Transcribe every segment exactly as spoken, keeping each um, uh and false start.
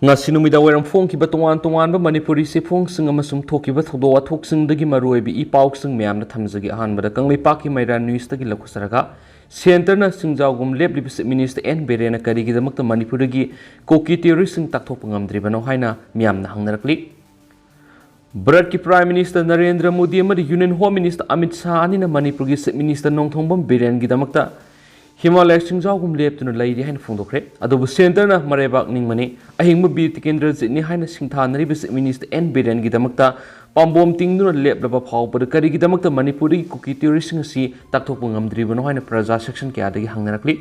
ꯉꯁꯤ ꯅꯨꯃꯤꯗꯥꯡ ꯋꯥꯏꯔꯝ ꯐꯣꯡꯈꯤꯕ ꯇꯣꯉꯥꯟ ꯇꯣꯉꯥꯟꯕ ꯃꯅꯤꯄꯨꯔꯤ ꯆꯦꯐꯣꯡꯁꯤꯡ ꯑꯃꯁꯨꯡ ꯊꯣꯛꯈꯤꯕ ꯊꯧꯗꯣꯛ ꯋꯥꯊꯣꯛꯁꯤꯡꯗꯒꯤ ꯃꯔꯨꯑꯣꯏꯕ ꯏ ꯄꯥꯎꯁꯤꯡ ꯃꯌꯥꯝꯅ ꯊꯝꯖꯒꯦ꯫ ꯑꯍꯥꯟꯕꯗ ꯀꯪꯂꯩꯄꯥꯛꯀꯤ ꯃꯩꯔꯥ ꯅ꯭ꯌꯨꯁꯇꯒꯤ ꯂꯧꯈꯠꯆꯔꯒ, ꯁꯦꯟꯇꯔꯅ ꯁꯤꯡꯖꯥꯎꯒꯨꯝ ꯂꯦꯞꯂꯤꯕ ꯆꯤꯐ ꯃꯤꯅꯤꯁꯇꯔ ꯑꯦꯟ ꯕꯤꯔꯦꯟꯅ ꯀꯔꯤꯒꯤꯗꯃꯛꯇ ꯃꯅꯤꯄꯨꯔꯗꯒꯤ ꯀꯨꯀꯤ ꯇꯦꯔꯣꯔꯤꯁꯁꯤꯡ ꯇꯥꯛꯊꯣꯛꯄ ꯉꯝꯗ꯭ꯔꯤꯕꯅꯣ ꯍꯥꯏꯅ ꯃꯤꯌꯥꯝꯅ ꯍꯪꯅꯔꯛꯂꯤ꯫ ꯚꯥꯔꯠꯀꯤ ꯄ꯭ꯔꯥꯏꯝ ꯃꯤꯅꯤꯁꯇꯔ ꯅꯔꯦꯟꯗ꯭ꯔ ꯃꯣꯗꯤ ꯑꯃꯗꯤ union home minister Amit Shah ꯑꯅꯤꯅ ꯃꯅꯤꯄꯨꯔꯒꯤ ꯆꯤꯐ ꯃꯤꯅꯤꯁꯇꯔ ꯅꯣꯡꯊꯣꯝꯕꯝ ꯕꯤꯔꯦꯟꯒꯤꯗꯃꯛꯇ ꯍꯤꯃꯥꯂꯌ ꯆꯤꯡꯖꯥꯎꯒꯨꯝ ꯂꯦꯞꯇꯨꯅ ꯂꯩꯔꯤ ꯍꯥꯏꯅ ꯐꯣꯡꯗꯣꯛꯈ꯭ꯔꯦ꯫ ꯑꯗꯨꯕꯨ ꯁꯦꯟꯇꯔꯅ ꯃꯔꯩꯕꯥꯛ ꯅꯤꯡꯕꯅꯤ, ꯑꯍꯤꯡꯕ ꯕꯤꯔ ꯇꯤꯀꯦꯟꯗ꯭ꯔꯖꯤꯠꯅꯤ ꯍꯥꯏꯅ ꯁꯤꯡꯊꯥꯅꯔꯤꯕ ꯆꯤꯐ ꯃꯤꯅꯤꯁꯇꯔ ꯑꯦꯟ ꯕꯤꯔꯦꯟꯒꯤꯗꯃꯛꯇ ꯄꯥꯝꯕꯣꯝ ꯇꯤꯡꯗꯨꯅ ꯂꯦꯞꯂꯕ ꯐꯥꯎꯕꯗ ꯀꯔꯤꯒꯤꯗꯃꯛꯇ ꯃꯅꯤꯄꯨꯔꯗꯒꯤ ꯀꯨꯀꯤ ꯇꯦꯔꯣꯔꯤꯁꯁꯤꯡ ꯑꯁꯤ ꯇꯥꯛꯊꯣꯛꯄ ꯉꯝꯗ꯭ꯔꯤꯕꯅꯣ ꯍꯥꯏꯅ ꯄ꯭ꯔꯖꯥ ꯁꯦꯛꯁꯟ ꯀꯌꯥꯗꯒꯤ ꯍꯪꯅꯔꯛꯂꯤ꯫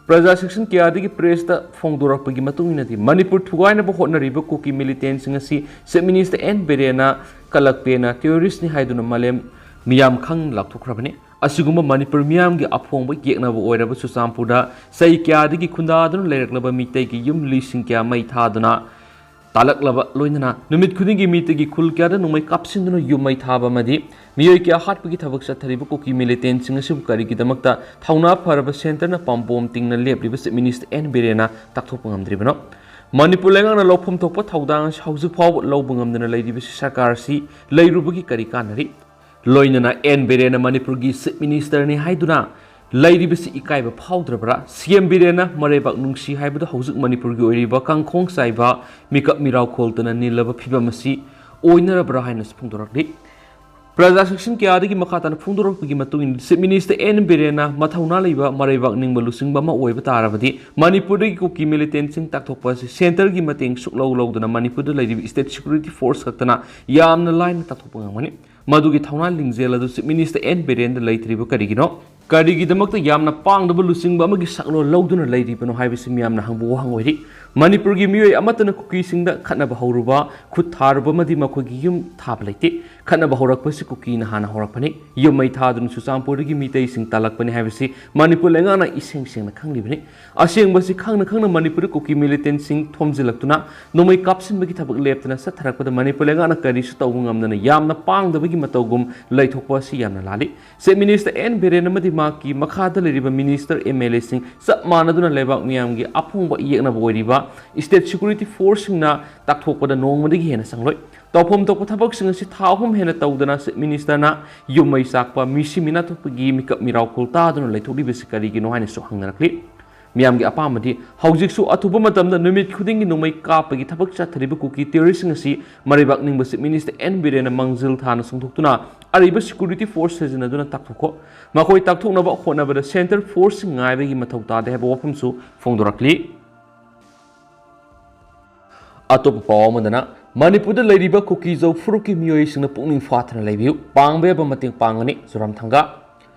ꯄ꯭ꯔꯖꯥ ꯁꯦꯛꯁꯟ ꯀꯌꯥꯗꯒꯤ ꯄ꯭ꯔꯦꯁꯇ ꯐꯣꯡꯗꯣꯔꯛꯄꯒꯤ ꯃꯇꯨꯡ ꯏꯟꯅꯗꯤ, ꯃꯅꯤꯄꯨꯔ ꯊꯨꯒꯥꯏꯅꯕ ꯍꯣꯠꯅꯔꯤꯕ ꯀꯨꯀꯤ ꯃꯤꯂꯤꯇꯦꯟꯁꯤꯡ ꯑꯁꯤ ꯆꯤꯐ ꯃꯤꯅꯤꯁꯇꯔ ꯑꯦꯟ ꯕꯤꯔꯦꯟꯅ ꯀꯂꯛꯄꯦꯅ ꯇꯦꯔꯣꯔꯤꯁ꯭ꯠꯅꯤ ꯍꯥꯏꯗꯨꯅ ꯃꯥꯂꯦꯝ ꯃꯤꯌꯥꯝ ꯈꯪꯅ ꯂꯥꯎꯊꯣꯛꯈ꯭ꯔꯕꯅꯤ꯫ ꯑꯁꯤꯒꯨꯝꯕ ꯃꯅꯤꯄꯨꯔ ꯃꯤꯌꯥꯝꯒꯤ ꯑꯐꯣꯡꯕ ꯌꯦꯛꯅꯕ ꯑꯣꯏꯔꯕ ꯆꯨꯔꯆꯥꯟꯄꯨꯔꯗ ꯆꯍꯤ ꯀꯌꯥꯗꯒꯤ ꯈꯨꯟꯗꯥꯗꯨꯅ ꯂꯩꯔꯛꯂꯕ ꯃꯤꯇꯩꯒꯤ ꯌꯨꯝ ꯂꯤꯁꯤꯡ ꯀꯌꯥ ꯃꯩ ꯊꯥꯗꯨꯅ ꯇꯥꯜꯂꯛꯂꯕ, ꯂꯣꯏꯅꯅ ꯅꯨꯃꯤꯠ ꯈꯨꯗꯤꯡꯒꯤ ꯃꯤꯇꯩꯒꯤ ꯈꯨꯜ ꯀꯌꯥꯗ ꯅꯣꯡꯃꯩ ꯀꯥꯞꯁꯤꯟꯗꯨꯅ ꯌꯨꯝ ꯃꯩ ꯊꯥꯕ ꯑꯃꯗꯤ ꯃꯤꯑꯣꯏ ꯀꯌꯥ ꯍꯥꯠꯄꯒꯤ ꯊꯕꯛ ꯆꯠꯊꯔꯤꯕ ꯀꯨꯀꯤ ꯃꯤꯂꯤꯇꯦꯟꯁꯤꯡ ꯑꯁꯤꯕꯨ ꯀꯔꯤꯒꯤꯗꯃꯛꯇ ꯊꯧꯅꯥ ꯐꯔꯕ ꯁꯦꯟꯇꯔꯅ ꯄꯥꯝꯕꯣꯝ ꯇꯤꯡꯅ ꯂꯦꯞꯂꯤꯕ ꯆꯤꯐ ꯃꯤꯅꯤꯁꯇꯔ ꯑꯦꯟ ꯕꯤꯔꯦꯟꯅ ꯇꯥꯛꯊꯣꯛꯄ ꯉꯝꯗ꯭ꯔꯤꯕꯅꯣ? ꯃꯅꯤꯄꯨꯔ ꯂꯩꯉꯥꯛꯅ ꯂꯧꯐꯝ ꯊꯣꯛꯄ ꯊꯧꯗꯥꯡ ꯑꯁꯤ ꯍꯧꯖꯤꯛ ꯐꯥꯎꯕ ꯂꯧꯕ ꯉꯝꯗꯅ ꯂꯩꯔꯤꯕꯁꯤ ꯁꯔꯀꯥꯔ ꯑꯁꯤ ꯂꯩꯔꯨꯕꯒꯤ ꯀꯔꯤ ꯀꯥꯟꯅꯔꯤ? ꯂꯣꯏꯅꯅ ꯑꯦꯟ ꯕꯤꯔꯦꯟꯅ ꯃꯅꯤꯄꯨꯔꯒꯤ ꯆꯤꯐ ꯃꯤꯅꯤꯁꯇꯔꯅꯤ ꯍꯥꯏꯗꯨꯅ ꯂꯩꯔꯤꯕꯁꯤ ꯏꯀꯥꯏꯕ ꯐꯥꯎꯗ꯭ꯔꯕ꯭ꯔꯥ? ꯁꯤ ꯑꯦꯝ ꯕꯤꯔꯦꯟꯅ ꯃꯔꯩꯕꯥꯛ ꯅꯨꯡꯁꯤ ꯍꯥꯏꯕꯗꯨ ꯍꯧꯖꯤꯛ ꯃꯅꯤꯄꯨꯔꯒꯤ ꯑꯣꯏꯔꯤꯕ ꯀꯥꯡꯈꯣꯡ ꯆꯥꯏꯕ, ꯃꯤꯀꯞ ꯃꯤꯔꯥꯎ ꯈꯣꯜꯇꯅ ꯅꯤꯜꯂꯕ ꯐꯤꯕꯝ ꯑꯁꯤ ꯑꯣꯏꯅꯔꯕ꯭ꯔꯥ ꯍꯥꯏꯅꯁꯨ ꯐꯣꯡꯗꯣꯔꯛꯂꯤ꯫ ꯄ꯭ꯔꯖꯥ ꯁꯦꯛꯁꯟ ꯀꯌꯥꯗꯒꯤ ꯃꯈꯥ ꯇꯥꯅ ꯐꯣꯡꯗꯣꯔꯛꯄꯒꯤ ꯃꯇꯨꯡ ꯏꯟꯅ, ꯆꯤꯐ ꯃꯤꯅꯤꯁꯇꯔ ꯑꯦꯟ ꯕꯤꯔꯦꯟꯅ ꯃꯊꯧꯅꯥ ꯂꯩꯕ ꯃꯔꯩꯕꯥꯛ ꯅꯤꯡꯕ ꯂꯨꯆꯤꯡꯕ ꯑꯃ ꯑꯣꯏꯕ ꯇꯥꯔꯕꯗꯤ, ꯃꯅꯤꯄꯨꯔꯗꯒꯤ ꯀꯨꯀꯤ ꯃꯤꯂꯤꯇꯦꯟꯁꯤꯡ ꯇꯥꯛꯊꯣꯛꯄ ꯑꯁꯤ ꯁꯦꯟꯇꯔꯒꯤ ꯃꯇꯦꯡ ꯁꯨꯛꯂꯧ ꯂꯧꯗꯅ ꯃꯅꯤꯄꯨꯔꯗ ꯂꯩꯔꯤꯕ ꯁ꯭ꯇꯦꯠ ꯁꯦꯀ꯭ꯌꯨꯔꯤꯇꯤ ꯐꯣꯔꯁ ꯈꯛꯇꯅ ꯌꯥꯝꯅ ꯂꯥꯏꯅ ꯇꯥꯛꯊꯣꯛꯄ ꯉꯝꯒꯅꯤ꯫ ꯃꯗꯨꯒꯤ ꯊꯧꯅꯥ ꯂꯤꯡꯖꯦꯜ ꯑꯗꯨ ꯆꯤꯐ ꯃꯤꯅꯤꯁꯇꯔ ꯑꯦꯟ ꯕꯤꯔꯦꯟꯗ ꯂꯩꯇ꯭ꯔꯤꯕ ꯀꯔꯤꯒꯤꯅꯣ? ꯀꯔꯤꯒꯤꯗꯃꯛꯇ ꯌꯥꯝꯅ ꯄꯥꯡꯗꯕ ꯂꯨꯆꯤꯡꯕ ꯑꯃꯒꯤ ꯁꯛꯂꯣꯟ ꯂꯧꯗꯨꯅ ꯂꯩꯔꯤꯕꯅꯣ ꯍꯥꯏꯕꯁꯤ ꯃꯤꯌꯥꯝꯅ ꯍꯪꯕ ꯋꯥꯍꯪ ꯑꯣꯏꯔꯤ꯫ ꯃꯅꯤꯄꯨꯔꯒꯤ ꯃꯤꯑꯣꯏ ꯑꯃꯠꯇꯅ ꯀꯨꯀꯤꯁꯤꯡꯗ ꯈꯠꯅꯕ ꯍꯧꯔꯨꯕ, ꯈꯨꯠ ꯊꯥꯔꯨꯕ ꯑꯃꯗꯤ ꯃꯈꯣꯏꯒꯤ ꯌꯨꯝ ꯊꯥꯕ ꯂꯩꯇꯦ꯫ ꯈꯠꯅꯕ ꯍꯧꯔꯛꯄꯁꯤ ꯀꯨꯀꯤꯅ ꯍꯥꯟꯅ ꯍꯧꯔꯛꯄꯅꯤ꯫ ꯌꯨꯝ ꯃꯩ ꯊꯥꯗꯨꯅ ꯆꯨꯔꯆꯥꯟꯄꯨꯔꯗꯒꯤ ꯃꯤꯇꯩꯁꯤꯡ ꯇꯥꯜꯂꯛꯄꯅꯤ ꯍꯥꯏꯕꯁꯤ ꯃꯅꯤꯄꯨꯔ ꯂꯩꯉꯥꯛꯅ ꯏꯁꯦꯡ ꯁꯦꯡꯅ ꯈꯪꯂꯤꯕꯅꯤ꯫ ꯑꯁꯦꯡꯕꯁꯤ ꯈꯪꯅ ꯈꯪꯅ ꯃꯅꯤꯄꯨꯔꯗ ꯀꯨꯀꯤ ꯃꯤꯂꯤꯇꯦꯟꯁꯤꯡ ꯊꯣꯝꯖꯤꯜꯂꯛꯇꯨꯅ ꯅꯣꯡꯃꯩ ꯀꯥꯞꯁꯤꯟꯕꯒꯤ ꯊꯕꯛ ꯂꯦꯞꯇꯅ ꯆꯠꯊꯔꯛꯄꯗ ꯃꯅꯤꯄꯨꯔ ꯂꯩꯉꯥꯛꯅ ꯀꯔꯤꯁꯨ ꯇꯧꯕ ꯉꯝꯗꯅ ꯌꯥꯝꯅ ꯄꯥꯡꯗꯕꯒꯤ ꯃꯇꯧꯒꯨꯝ ꯂꯩꯊꯣꯛꯄ ꯑꯁꯤ ꯌꯥꯝꯅ ꯂꯥꯜꯂꯤ꯫ ꯆꯤꯐ ꯃꯤꯅꯤꯁꯇꯔ ꯑꯦꯟ ꯕꯤꯔꯦꯟ ꯑꯃꯗꯤ ꯃꯍꯥꯛꯀꯤ ꯃꯈꯥꯗ ꯂꯩꯔꯤꯕ ꯃꯤꯅꯤꯁꯇꯔ, ꯑꯦꯝ ꯑꯦꯜ ꯑꯦꯁꯤꯡ ꯆꯞ ꯃꯥꯟꯅꯗꯨꯅ ꯂꯩꯕꯥꯛ ꯃꯤꯌꯥꯝꯒꯤ ꯑꯐꯣꯡꯕ ꯌꯦꯛꯅꯕ ꯑꯣꯏꯔꯤꯕ State Security Forceꯁꯤꯡꯅ ꯇꯥꯛꯊꯣꯛꯄꯗ ꯅꯣꯡꯃꯗꯒꯤ ꯍꯦꯟꯅ ꯆꯪꯂꯣꯏ꯫ ꯇꯧꯐꯝ ꯊꯣꯛꯄ ꯊꯕꯛꯁꯤꯡ ꯑꯁꯤ ꯊꯥ ꯑꯍꯨꯝ ꯍꯦꯟꯅ ꯇꯧꯗꯅ Chief Ministerꯅ ꯌꯨꯝ ꯃꯩ ꯆꯥꯛꯄ, ꯃꯤꯁꯤ ꯃꯤꯅꯥ ꯊꯣꯛꯄꯒꯤ ꯃꯤꯀꯞ ꯃꯤꯔꯥꯎ ꯈꯨꯜ ꯇꯥꯗꯨꯅ ꯂꯩꯊꯣꯛꯂꯤꯕꯁꯤ ꯀꯔꯤꯒꯤꯅꯣ ꯍꯥꯏꯅꯁꯨ ꯍꯪꯅꯔꯛꯂꯤ꯫ ꯃꯤꯌꯥꯝꯒꯤ ꯑꯄꯥꯝꯕꯗꯤ ꯍꯧꯖꯤꯛꯁꯨ ꯑꯊꯨꯕ ꯃꯇꯝꯗ ꯅꯨꯃꯤꯠ ꯈꯨꯗꯤꯡꯒꯤ ꯅꯣꯡꯃꯩ ꯀꯥꯞꯄꯒꯤ ꯊꯕꯛ ꯆꯠꯊꯔꯤꯕ ꯀꯨꯀꯤ terroristꯁꯤꯡ ꯑꯁꯤ ꯃꯔꯩꯕꯥꯛ ꯅꯤꯡꯕ Chief Minister N ꯕꯤꯔꯦꯟꯅ ꯃꯥꯡꯖꯤꯜ ꯊꯥꯅ ꯆꯣꯡꯊꯣꯛꯇꯨꯅ ꯑꯔꯤꯕ security force ꯁꯤꯖꯤꯟꯅꯗꯨꯅ ꯇꯥꯛꯊꯣꯛꯈꯣ꯫ ꯃꯈꯣꯏ ꯇꯥꯛꯊꯣꯛꯅꯕ ꯍꯣꯠꯅꯕꯗ centre forceꯁꯤꯡ ꯉꯥꯏꯕꯒꯤ ꯃꯊꯧ ꯇꯥꯗꯦ ꯍꯥꯏꯕ ꯋꯥꯐꯝꯁꯨ ꯐꯣꯡꯗꯣꯔꯛꯂꯤ꯫ ꯑꯇꯣꯞꯄ ꯄꯥꯎ ꯑꯃꯗꯅ, ꯃꯅꯤꯄꯨꯔꯗ ꯂꯩꯔꯤꯕ ꯀꯨꯀꯤꯖꯧ ꯐꯨꯔꯨꯞꯀꯤ ꯃꯤꯑꯣꯏꯁꯤꯡꯅ ꯄꯨꯛꯅꯤꯡ ꯐꯥꯊꯅ ꯂꯩꯕꯤꯌꯨ, ꯄꯥꯡꯕ ꯌꯥꯕ ꯃꯇꯦꯡ ꯄꯥꯡꯒꯅꯤ, ꯖꯣꯔꯥꯝꯊꯪꯒꯥ꯫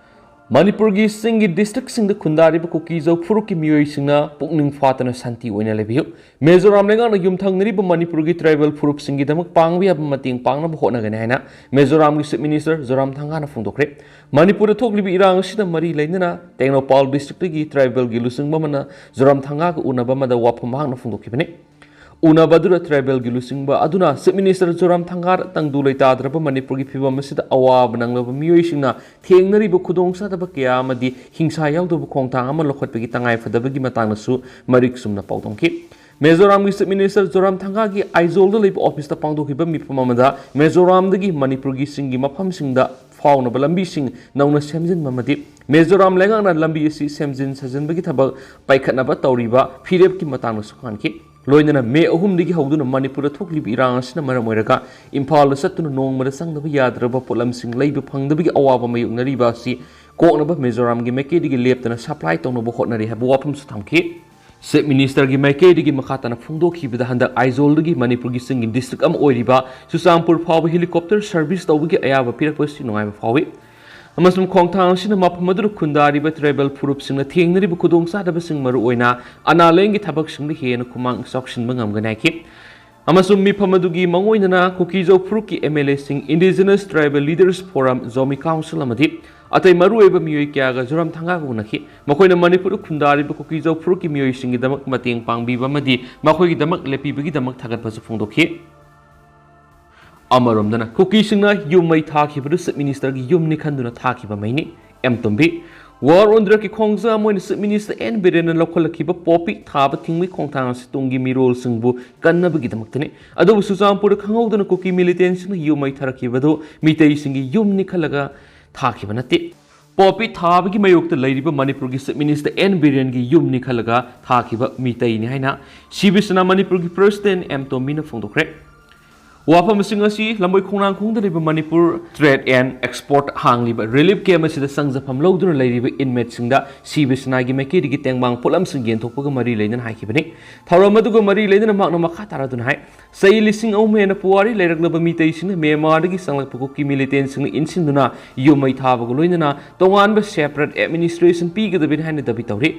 ꯃꯅꯤꯄꯨꯔꯒꯤ ꯆꯤꯡꯒꯤ districtꯁꯤꯡꯗ ꯈꯨꯟꯗꯥꯔꯤꯕ ꯀꯨꯀꯤꯖꯧ ꯐꯨꯔꯨꯞꯀꯤ ꯃꯤꯑꯣꯏꯁꯤꯡꯅ ꯄꯨꯛꯅꯤꯡ ꯐꯥꯊꯅ ꯁꯥꯟꯇꯤ ꯑꯣꯏꯅ ꯂꯩꯕꯤꯌꯨ꯫ ꯃꯤꯖꯣꯔꯥꯝ ꯂꯩꯉꯥꯛꯅ ꯌꯨꯝꯊꯪꯅꯔꯤꯕ ꯃꯅꯤꯄꯨꯔꯒꯤ tribal ꯐꯨꯔꯨꯞꯁꯤꯡꯒꯤꯗꯃꯛ ꯄꯥꯡꯕ ꯌꯥꯕ ꯃꯇꯦꯡ ꯄꯥꯡꯅꯕ ꯍꯣꯠꯅꯒꯅꯤ ꯍꯥꯏꯅ ꯃꯤꯖꯣꯔꯥꯝꯒꯤ Chief Minister ꯖꯣꯔꯥꯝꯊꯪꯒꯥꯅ ꯐꯣꯡꯗꯣꯛꯈ꯭ꯔꯦ꯫ ꯃꯅꯤꯄꯨꯔꯗ ꯊꯣꯛꯂꯤꯕ ꯏꯔꯥꯡ ꯑꯁꯤꯅ ꯃꯔꯤ ꯂꯩꯅꯅ ꯇꯦꯡꯅꯧꯄꯥꯜ districtꯀꯤ tribalꯒꯤ ꯂꯨꯆꯤꯡꯕ ꯑꯃꯅ ꯖꯣꯔꯥꯝꯊꯪꯒꯥꯒ ꯎꯅꯕ ꯑꯃꯗ ꯋꯥꯐꯝ ꯃꯍꯥꯛꯅ ꯐꯣꯡꯗꯣꯛꯈꯤꯕꯅꯤ꯫ ꯎꯅꯕ ꯑꯗꯨꯗ tribalꯒꯤ ꯂꯨꯆꯤꯡꯕ ꯑꯗꯨꯅ Chief Minister ꯖꯣꯔꯥꯝꯊꯪꯒꯥꯗ ꯇꯪꯗꯨ ꯂꯩꯇꯥꯗ꯭ꯔꯕ ꯃꯅꯤꯄꯨꯔꯒꯤ ꯐꯤꯕꯝ ꯑꯁꯤꯗ ꯑꯋꯥꯕ ꯅꯪꯂꯕ ꯃꯤꯑꯣꯏꯁꯤꯡꯅ ꯊꯦꯡꯅꯔꯤꯕ ꯈꯨꯗꯣꯡꯆꯥꯗꯕ ꯀꯌꯥ ꯑꯃꯗꯤ ꯍꯤꯡꯁꯥ ꯌꯥꯎꯗꯕ ꯈꯣꯡꯊꯥꯡ ꯑꯃ ꯂꯧꯈꯠꯄꯒꯤ ꯇꯉꯥꯏꯐꯗꯕꯒꯤ ꯃꯇꯥꯡꯗꯁꯨ ꯃꯔꯤꯛ ꯆꯨꯝꯅ ꯄꯥꯎꯗꯝꯈꯤ꯫ ꯃꯤꯖꯣꯔꯥꯝꯒꯤ Chief Minister ꯖꯣꯔꯥꯝꯊꯪꯒꯥꯒꯤ ꯑꯥꯏꯖꯣꯜꯗ ꯂꯩꯕ officeꯇ ꯄꯥꯡꯊꯣꯛꯈꯤꯕ ꯃꯤꯐꯝ ꯑꯃꯗ ꯃꯤꯖꯣꯔꯥꯝꯗꯒꯤ ꯃꯅꯤꯄꯨꯔꯒꯤ ꯆꯤꯡꯒꯤ ꯃꯐꯝꯁꯤꯡꯗ ꯐꯥꯎꯅꯕ ꯂꯝꯕꯤꯁꯤꯡ ꯅꯧꯅ ꯁꯦꯝꯖꯤꯟꯕ ꯑꯃꯗꯤ ꯃꯤꯖꯣꯔꯥꯝ ꯂꯩꯉꯥꯛꯅ ꯂꯝꯕꯤ ꯑꯁꯤ ꯁꯦꯝꯖꯤꯟ ꯁꯥꯖꯤꯟꯕꯒꯤ ꯊꯕꯛ ꯄꯥꯏꯈꯠꯅꯕ ꯇꯧꯔꯤꯕ ꯐꯤꯔꯦꯞꯀꯤ ꯃꯇꯥꯡꯗꯁꯨ ꯈꯪꯍꯟꯈꯤ꯫ ꯂꯣꯏꯅꯅ ꯃꯦ ꯑꯍꯨꯝꯗꯒꯤ ꯍꯧꯗꯨꯅ ꯃꯅꯤꯄꯨꯔꯗ ꯊꯣꯛꯂꯤꯕ ꯏꯔꯥꯡ ꯑꯁꯤꯅ ꯃꯔꯝ ꯑꯣꯏꯔꯒ ꯏꯝꯐꯥꯜꯗ ꯆꯠꯇꯨꯅ ꯅꯣꯡꯃꯗ ꯆꯪꯗꯕ ꯌꯥꯗ꯭ꯔꯕ ꯄꯣꯠꯂꯝꯁꯤꯡ ꯂꯩꯕ ꯐꯪꯗꯕꯒꯤ ꯑꯋꯥꯕ ꯃꯥꯌꯣꯛꯅꯔꯤꯕ ꯑꯁꯤ ꯀꯣꯛꯅꯕ ꯃꯤꯖꯣꯔꯥꯝꯒꯤ ꯃꯥꯏꯀꯩꯗꯒꯤ ꯂꯦꯞꯇꯅ supply ꯇꯧꯅꯕ ꯍꯣꯠꯅꯔꯤ ꯍꯥꯏꯕ ꯋꯥꯐꯝꯁꯨ ꯊꯝꯈꯤ꯫ Chief Ministerꯒꯤ ꯃꯥꯏꯀꯩꯗꯒꯤ ꯃꯈꯥ ꯇꯥꯅ ꯐꯣꯡꯗꯣꯛꯈꯤꯕꯗ ꯍꯟꯗꯛ ꯑꯥꯏꯖꯣꯜꯗꯒꯤ ꯃꯅꯤꯄꯨꯔꯒꯤ ꯆꯤꯡꯒꯤ district ꯑꯃ ꯑꯣꯏꯔꯤꯕ ꯆꯨꯔꯆꯥꯟꯄꯨꯔ ꯐꯥꯎꯕ helicopter service ꯇꯧꯕꯒꯤ ꯑꯌꯥꯕ ꯄꯤꯔꯛꯄ ꯑꯁꯤ ꯅꯨꯡꯉꯥꯏꯕ ꯐꯥꯎꯏ꯫ ꯑꯃꯁꯨꯡ ꯈꯣꯡꯊꯥꯡ ꯑꯁꯤꯅ ꯃꯐꯝ ꯑꯗꯨꯗ ꯈꯨꯟꯗꯥꯔꯤꯕ tribal ꯐꯨꯔꯨꯞꯁꯤꯡꯅ ꯊꯦꯡꯅꯔꯤꯕ ꯈꯨꯗꯣꯡꯆꯥꯗꯕꯁꯤꯡ, ꯃꯔꯨꯑꯣꯏꯅ ꯑꯅꯥ ꯂꯥꯌꯦꯡꯒꯤ ꯊꯕꯛꯁꯤꯡꯗ ꯍꯦꯟꯅ ꯈꯨꯃꯥꯡ ꯆꯥꯎꯁꯤꯟꯕ ꯉꯝꯒꯅꯤ ꯍꯥꯏꯈꯤ꯫ ꯑꯃꯁꯨꯡ ꯃꯤꯐꯝ ꯑꯗꯨꯒꯤ ꯃꯥꯡꯑꯣꯏꯅꯅ ꯀꯨꯀꯤꯖꯧ ꯐꯨꯔꯨꯞꯀꯤ MLAꯁꯤꯡ, Indigenous Tribal Leaders Forum, Zomi Council ꯑꯃꯗꯤ ꯑꯇꯩ ꯃꯔꯨꯑꯣꯏꯕ ꯃꯤꯑꯣꯏ ꯀꯌꯥꯒ ꯖꯣꯔꯥꯝꯊꯪꯒꯥꯒ ꯎꯅꯈꯤ꯫ ꯃꯈꯣꯏꯅ ꯃꯅꯤꯄꯨꯔꯗ ꯈꯨꯟꯗꯥꯔꯤꯕ ꯀꯨꯀꯤꯖꯧ ꯐꯨꯔꯨꯞꯀꯤ ꯃꯤꯑꯣꯏꯁꯤꯡꯒꯤꯗꯃꯛ ꯃꯇꯦꯡ ꯄꯥꯡꯕꯤꯕ ꯑꯃꯗꯤ ꯃꯈꯣꯏꯒꯤꯗꯃꯛ ꯂꯦꯞꯄꯤꯕꯒꯤꯗꯃꯛ ꯊꯥꯒꯠꯄꯁꯨ ꯐꯣꯡꯗꯣꯛꯈꯤ꯫ ꯑꯃꯔꯣꯝꯗꯅ ꯀꯨꯀꯤꯁꯤꯡꯅ ꯌꯨꯝ ꯃꯩ ꯊꯥꯈꯤꯕꯗꯨ Chief Ministerꯒꯤ ꯌꯨꯝꯅꯤ ꯈꯟꯗꯨꯅ ꯊꯥꯈꯤꯕ ꯃꯩꯅꯤ꯫ ꯑꯦꯝ ꯇꯣꯝꯕꯤ꯫ War on Drugsꯀꯤ ꯈꯣꯡꯖꯪ ꯑꯃ ꯑꯣꯏꯅ Chief Minister N. ꯕꯤꯔꯦꯟꯅ ꯂꯧꯈꯠꯂꯛꯈꯤꯕ ꯄꯣꯄꯤ ꯊꯥꯕ ꯊꯤꯡꯕꯒꯤ ꯈꯣꯡꯊꯥꯡ ꯑꯁꯤ ꯇꯨꯡꯒꯤ ꯃꯤꯔꯣꯜꯁꯤꯡꯕꯨ ꯀꯟꯅꯕꯒꯤꯗꯃꯛꯇꯅꯤ꯫ ꯑꯗꯨꯕꯨ ꯆꯨꯔꯆꯥꯟꯄꯨꯔꯗ ꯈꯪꯍꯧꯗꯅ ꯀꯨꯀꯤ militantꯁꯤꯡꯅ ꯌꯨꯝ ꯃꯩ ꯊꯥꯔꯛꯈꯤꯕꯗꯨ ꯃꯤꯇꯩꯁꯤꯡꯒꯤ ꯌꯨꯝꯅꯤ ꯈꯜꯂꯒ ꯊꯥꯈꯤꯕ ꯅꯠꯇꯦ꯫ ꯄꯣꯄꯤ ꯊꯥꯕꯒꯤ ꯃꯥꯌꯣꯛꯇ ꯂꯩꯔꯤꯕ ꯃꯅꯤꯄꯨꯔꯒꯤ Chief Minister N. ꯕꯤꯔꯦꯟꯒꯤ ꯌꯨꯝꯅꯤ ꯈꯜꯂꯒ ꯊꯥꯈꯤꯕ ꯃꯤꯇꯩꯅꯤ ꯍꯥꯏꯅ ꯁꯤꯕꯤꯁꯦꯅꯥ ꯃꯅꯤꯄꯨꯔꯒꯤ President ꯑꯦꯝ ꯇꯣꯝꯕꯤꯅ ꯐꯣꯡꯗꯣꯛꯈ꯭ꯔꯦ꯫ ꯋꯥꯐꯝꯁꯤꯡ ꯑꯁꯤ ꯂꯝꯕꯣꯏ ꯈꯣꯡꯅꯥꯡꯈꯣꯡꯗ ꯂꯩꯕ Manipur Trade and Export ꯍꯥꯡꯂꯤꯕ relief camp ꯑꯁꯤꯗ ꯆꯪꯖꯐꯝ ꯂꯧꯗꯨꯅ ꯂꯩꯔꯤꯕ inmateꯁꯤꯡꯗ ꯁꯤꯕꯤꯁꯦꯅꯥꯒꯤ ꯃꯥꯏꯀꯩꯗꯒꯤ ꯇꯦꯡꯕꯥꯡ ꯄꯣꯠꯂꯝꯁꯤꯡ ꯌꯦꯟꯊꯣꯛꯄꯒ ꯃꯔꯤ ꯂꯩꯅꯅ ꯍꯥꯏꯈꯤꯕꯅꯤ꯫ ꯊꯧꯔꯝ ꯑꯗꯨꯒ ꯃꯔꯤ ꯂꯩꯅꯅ ꯃꯍꯥꯛꯅ ꯃꯈꯥ ꯇꯥꯔꯗꯨꯅ ꯍꯥꯏ, ꯆꯍꯤ ꯂꯤꯁꯤꯡ ꯑꯍꯨꯝ ꯍꯦꯟꯅ ꯄꯨꯋꯥꯔꯤ ꯂꯩꯔꯛꯂꯕ ꯃꯤꯇꯩꯁꯤꯡꯅ ꯃ꯭ꯌꯥꯟꯃꯥꯔꯗꯒꯤ ꯆꯪꯂꯛꯄ ꯀꯨꯀꯤ militantꯁꯤꯡꯅ ꯏꯟꯁꯤꯟꯗꯨꯅ ꯌꯨꯝ ꯃꯩ ꯊꯥꯕꯒ ꯂꯣꯏꯅꯅ ꯇꯣꯉꯥꯟꯕ separate administration ꯄꯤꯒꯗꯕꯅꯤ ꯍꯥꯏꯅ ꯗꯥꯕꯤ ꯇꯧꯔꯤ꯫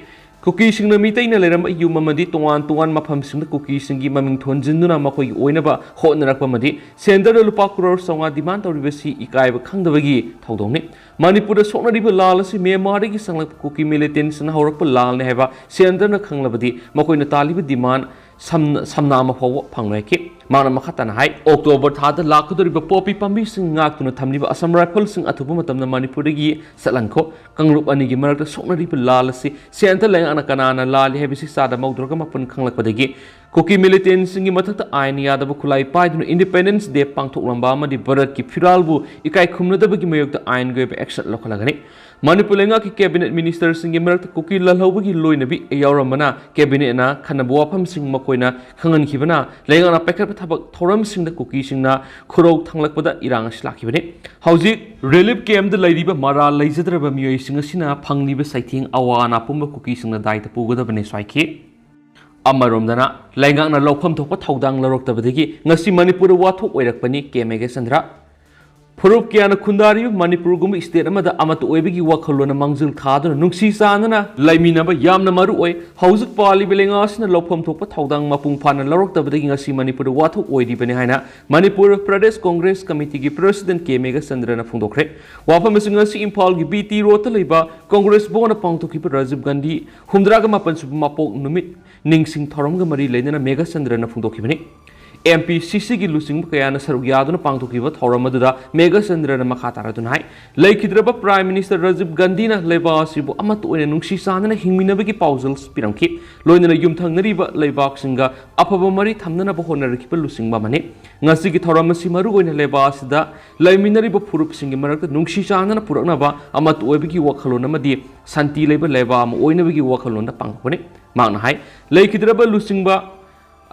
ꯀꯨꯀꯤꯁꯤꯡꯅ ꯃꯤꯇꯩꯅ ꯂꯩꯔꯝꯕ ꯌꯨꯝ ꯑꯃꯗꯤ ꯇꯣꯉꯥꯟ ꯇꯣꯉꯥꯟ ꯃꯐꯝꯁꯤꯡꯗ ꯀꯨꯀꯤꯁꯤꯡꯒꯤ ꯃꯃꯤꯡ ꯊꯣꯟꯖꯤꯟꯗꯨꯅ ꯃꯈꯣꯏꯒꯤ ꯑꯣꯏꯅꯕ ꯍꯣꯠꯅꯔꯛꯄ ꯑꯃꯗꯤ centreꯗ ꯂꯨꯄꯥ ꯀ꯭ꯔꯣꯔ ꯆꯥꯝꯃꯉꯥ demand ꯇꯧꯔꯤꯕꯁꯤ ꯏꯀꯥꯏꯕ ꯈꯪꯗꯕꯒꯤ ꯊꯧꯗꯣꯛꯅꯤ꯫ ꯃꯅꯤꯄꯨꯔꯗ ꯁꯣꯛꯅꯔꯤꯕ ꯂꯥꯜ ꯑꯁꯤ ꯃ꯭ꯌꯥꯟꯃꯥꯔꯗꯒꯤ ꯆꯪꯂꯛꯄ ꯀꯨꯀꯤ militantꯁꯤꯡꯅ ꯍꯧꯔꯛꯄ ꯂꯥꯜꯅꯤ ꯍꯥꯏꯕ centreꯅ ꯈꯪꯂꯕꯗꯤ ꯃꯈꯣꯏꯅ ꯇꯥꯜꯂꯤꯕ demand ꯁꯝꯅ, ꯁꯝꯅꯥ ꯑꯃ ꯐꯥꯎꯕ ꯐꯪꯂꯣꯏꯈꯤ꯫ ꯃꯍꯥꯛꯅ ꯃꯈꯥ ꯇꯥꯅ ꯍꯥꯏ, ꯑꯣꯛꯇꯣꯕꯔ ꯊꯥꯗ ꯂꯥꯛꯀꯗꯧꯔꯤꯕ ꯄꯣꯄꯤ ꯄꯥꯝꯕꯤꯁꯤꯡ ꯉꯥꯛꯇꯨꯅ ꯊꯝꯂꯤꯕ Assam Riflesꯁꯤꯡ ꯑꯊꯨꯕ ꯃꯇꯝꯗ ꯃꯅꯤꯄꯨꯔꯗꯒꯤ ꯆꯠꯍꯟꯈꯣ꯫ ꯀꯥꯡꯂꯨꯞ ꯑꯅꯤꯒꯤ ꯃꯔꯛꯇ ꯁꯣꯛꯅꯔꯤꯕ ꯂꯥꯜ ꯑꯁꯤ centre ꯂꯩꯉꯥꯛꯅ ꯀꯅꯥꯅ ꯂꯥꯜꯂꯤ ꯍꯥꯏꯕꯁꯤ ꯆꯥꯗ ꯃꯧꯗ꯭ꯔꯒ ꯃꯥꯄꯟ ꯈꯪꯂꯛꯄꯗꯒꯤ ꯀꯨꯀꯤ militantꯁꯤꯡꯒꯤ ꯃꯊꯛꯇ ꯑꯥꯏꯟ ꯌꯥꯗꯕ ꯈꯨꯠꯂꯥꯏ ꯄꯥꯏꯗꯨꯅ Independence Day ꯄꯥꯡꯊꯣꯛꯂꯝꯕ ꯑꯃꯗꯤ ꯚꯥꯔꯠꯀꯤ ꯐꯤꯔꯥꯜꯕꯨ ꯏꯀꯥꯏ ꯈꯨꯝꯅꯗꯕꯒꯤ ꯃꯥꯌꯣꯛꯇ ꯑꯥꯏꯟꯒꯤ ꯑꯣꯏꯕ action ꯂꯧꯈꯠꯂꯒꯅꯤ꯫ ꯃꯅꯤꯄꯨꯔ ꯂꯩꯉꯥꯛꯀꯤ cabinet ministerꯁꯤꯡꯒꯤ ꯃꯔꯛꯇ ꯀꯨꯀꯤ ꯂꯥꯜꯍꯧꯕꯒꯤ ꯂꯣꯏꯅꯕꯤ ꯌꯥꯎꯔꯝꯕꯅ cabinetꯅ ꯈꯟꯅꯕ ꯋꯥꯐꯝꯁꯤꯡ ꯃꯈꯣꯏꯅ ꯈꯪꯍꯟꯈꯤꯕꯅ ꯂꯩꯉꯥꯛꯅ ꯄꯥꯏꯈꯠꯄ ꯊꯕꯛ ꯊꯧꯔꯝꯁꯤꯡꯗ ꯀꯨꯀꯤꯁꯤꯡꯅ ꯈꯨꯔꯧ ꯊꯥꯡꯂꯛꯄꯗ ꯏꯔꯥꯡ ꯑꯁꯤ ꯂꯥꯛꯈꯤꯕꯅꯤ꯫ ꯍꯧꯖꯤꯛ relief campꯇ ꯂꯩꯔꯤꯕ ꯃꯔꯥꯜ ꯂꯩꯖꯗ꯭ꯔꯕ ꯃꯤꯑꯣꯏꯁꯤꯡ ꯑꯁꯤꯅ ꯐꯪꯂꯤꯕ ꯆꯩꯊꯦꯡ ꯑꯋꯥ ꯑꯅꯥ ꯄꯨꯝꯕ ꯀꯨꯀꯤꯁꯤꯡꯅ ꯗꯥꯏꯇ ꯄꯨꯒꯗꯕꯅꯤ ꯁ꯭ꯋꯥꯏꯈꯤ꯫ ꯑꯃꯔꯣꯝꯗꯅ ꯂꯩꯉꯥꯛꯅ ꯂꯧꯐꯝ ꯊꯣꯛꯄ ꯊꯧꯗꯥꯡ ꯂꯧꯔꯛꯇꯕꯗꯒꯤ ꯉꯁꯤ ꯃꯅꯤꯄꯨꯔꯗ ꯋꯥꯊꯣꯛ ꯑꯣꯏꯔꯛꯄꯅꯤ ꯀꯦ ꯃꯦꯘꯆꯟꯗ꯭ꯔ꯫ ꯐꯨꯔꯨꯞ ꯀꯌꯥꯅ ꯈꯨꯟꯗꯥꯔꯤꯕ ꯃꯅꯤꯄꯨꯔꯒꯨꯝꯕ state ꯑꯃꯗ ꯑꯃꯠꯇ ꯑꯣꯏꯕꯒꯤ ꯋꯥꯈꯜꯂꯣꯟꯅ ꯃꯥꯡꯖꯤꯜ ꯊꯥꯗꯨꯅ ꯅꯨꯡꯁꯤ ꯆꯥꯟꯅꯅ ꯂꯩꯃꯤꯟꯅꯕ ꯌꯥꯝꯅ ꯃꯔꯨ ꯑꯣꯏ꯫ ꯍꯧꯖꯤꯛ ꯄꯥꯜꯂꯤꯕ ꯂꯩꯉꯥꯛ ꯑꯁꯤꯅ ꯂꯧꯐꯝ ꯊꯣꯛꯄ ꯊꯧꯗꯥꯡ ꯃꯄꯨꯡ ꯐꯥꯅ ꯂꯧꯔꯛꯇꯕꯗꯒꯤ ꯉꯁꯤ ꯃꯅꯤꯄꯨꯔꯗ ꯋꯥꯊꯣꯛ ꯑꯣꯏꯔꯤꯕꯅꯤ ꯍꯥꯏꯅ ꯃꯅꯤꯄꯨꯔ ꯄ꯭ꯔꯗꯦꯁ ꯀꯣꯡꯒ꯭ꯔꯦꯁ ꯀꯃꯤꯇꯤꯒꯤ President ꯀꯦ ꯃꯦꯘꯆꯟꯗ꯭ꯔꯅ ꯐꯣꯡꯗꯣꯛꯈ꯭ꯔꯦ꯫ ꯋꯥꯐꯝꯁꯤꯡ ꯑꯁꯤ ꯏꯝꯐꯥꯜꯒꯤ ꯕꯤ ꯇꯤ ꯔꯣꯗꯇ ꯂꯩꯕ ꯀꯣꯡꯒ꯭ꯔꯦꯁ ꯚꯋꯟꯗ ꯄꯥꯡꯊꯣꯛꯈꯤꯕ ꯔꯥꯖꯤꯕ ꯒꯥꯟꯙꯤ ꯍꯨꯝꯗ꯭ꯔꯥꯒ ꯃꯥꯄꯟ ꯁꯨꯕ ꯃꯄꯣꯛ ꯅꯨꯃꯤꯠ ꯅꯤꯡꯁꯤꯡ ꯊꯧꯔꯝꯒ ꯃꯔꯤ ꯂꯩꯅꯅ ꯃꯦꯘꯆꯟꯗ꯭ꯔꯅ ꯐꯣꯡꯗꯣꯛꯈꯤꯕꯅꯤ꯫ ꯑꯦꯝ ꯄꯤ ꯁꯤ ꯁꯤꯒꯤ ꯂꯨꯆꯤꯡꯕ ꯀꯌꯥꯅ ꯁꯔꯨꯛ ꯌꯥꯗꯨꯅ ꯄꯥꯡꯊꯣꯛꯈꯤꯕ ꯊꯧꯔꯝ ꯑꯗꯨꯗ ꯃꯦꯘꯆꯟꯗ꯭ꯔꯅ ꯃꯈꯥ ꯇꯥꯔꯗꯨꯅ ꯍꯥꯏ, ꯂꯩꯈꯤꯗ꯭ꯔꯕ Prime Minister ꯔꯥꯖꯤꯕ ꯒꯥꯟꯙꯤꯅ ꯂꯩꯕꯥꯛ ꯑꯁꯤꯕꯨ ꯑꯃꯠꯇ ꯑꯣꯏꯅ ꯅꯨꯡꯁꯤ ꯆꯥꯟꯅꯅ ꯍꯤꯡꯃꯤꯟꯅꯕꯒꯤ ꯄꯥꯎꯖꯦꯜ ꯄꯤꯔꯝꯈꯤ꯫ ꯂꯣꯏꯅꯅ ꯌꯨꯝꯊꯪꯅꯔꯤꯕ ꯂꯩꯕꯥꯛꯁꯤꯡꯒ ꯑꯐꯕ ꯃꯔꯤ ꯊꯝꯅꯅꯕ ꯍꯣꯠꯅꯔꯛꯈꯤꯕ ꯂꯨꯆꯤꯡꯕ ꯑꯃꯅꯤ꯫ ꯉꯁꯤꯒꯤ ꯊꯧꯔꯝ ꯑꯁꯤ ꯃꯔꯨꯑꯣꯏꯅ ꯂꯩꯕꯥꯛ ꯑꯁꯤꯗ ꯂꯩꯃꯤꯟꯅꯔꯤꯕ ꯐꯨꯔꯨꯞꯁꯤꯡꯒꯤ ꯃꯔꯛꯇ ꯅꯨꯡꯁꯤ ꯆꯥꯟꯅꯅ ꯄꯨꯔꯛꯅꯕ, ꯑꯃꯠꯇ ꯑꯣꯏꯕꯒꯤ ꯋꯥꯈꯜꯂꯣꯟ ꯑꯃꯗꯤ ꯁꯥꯟꯇꯤ ꯂꯩꯕ ꯂꯩꯕꯥꯛ ꯑꯃ ꯑꯣꯏꯅꯕꯒꯤ ꯋꯥꯈꯜꯂꯣꯟꯗ ꯄꯥꯡꯊꯣꯛꯄꯅꯤ꯫ ꯃꯍꯥꯛꯅ ꯍꯥꯏ, ꯂꯩꯈꯤꯗ꯭ꯔꯕ ꯂꯨꯆꯤꯡꯕ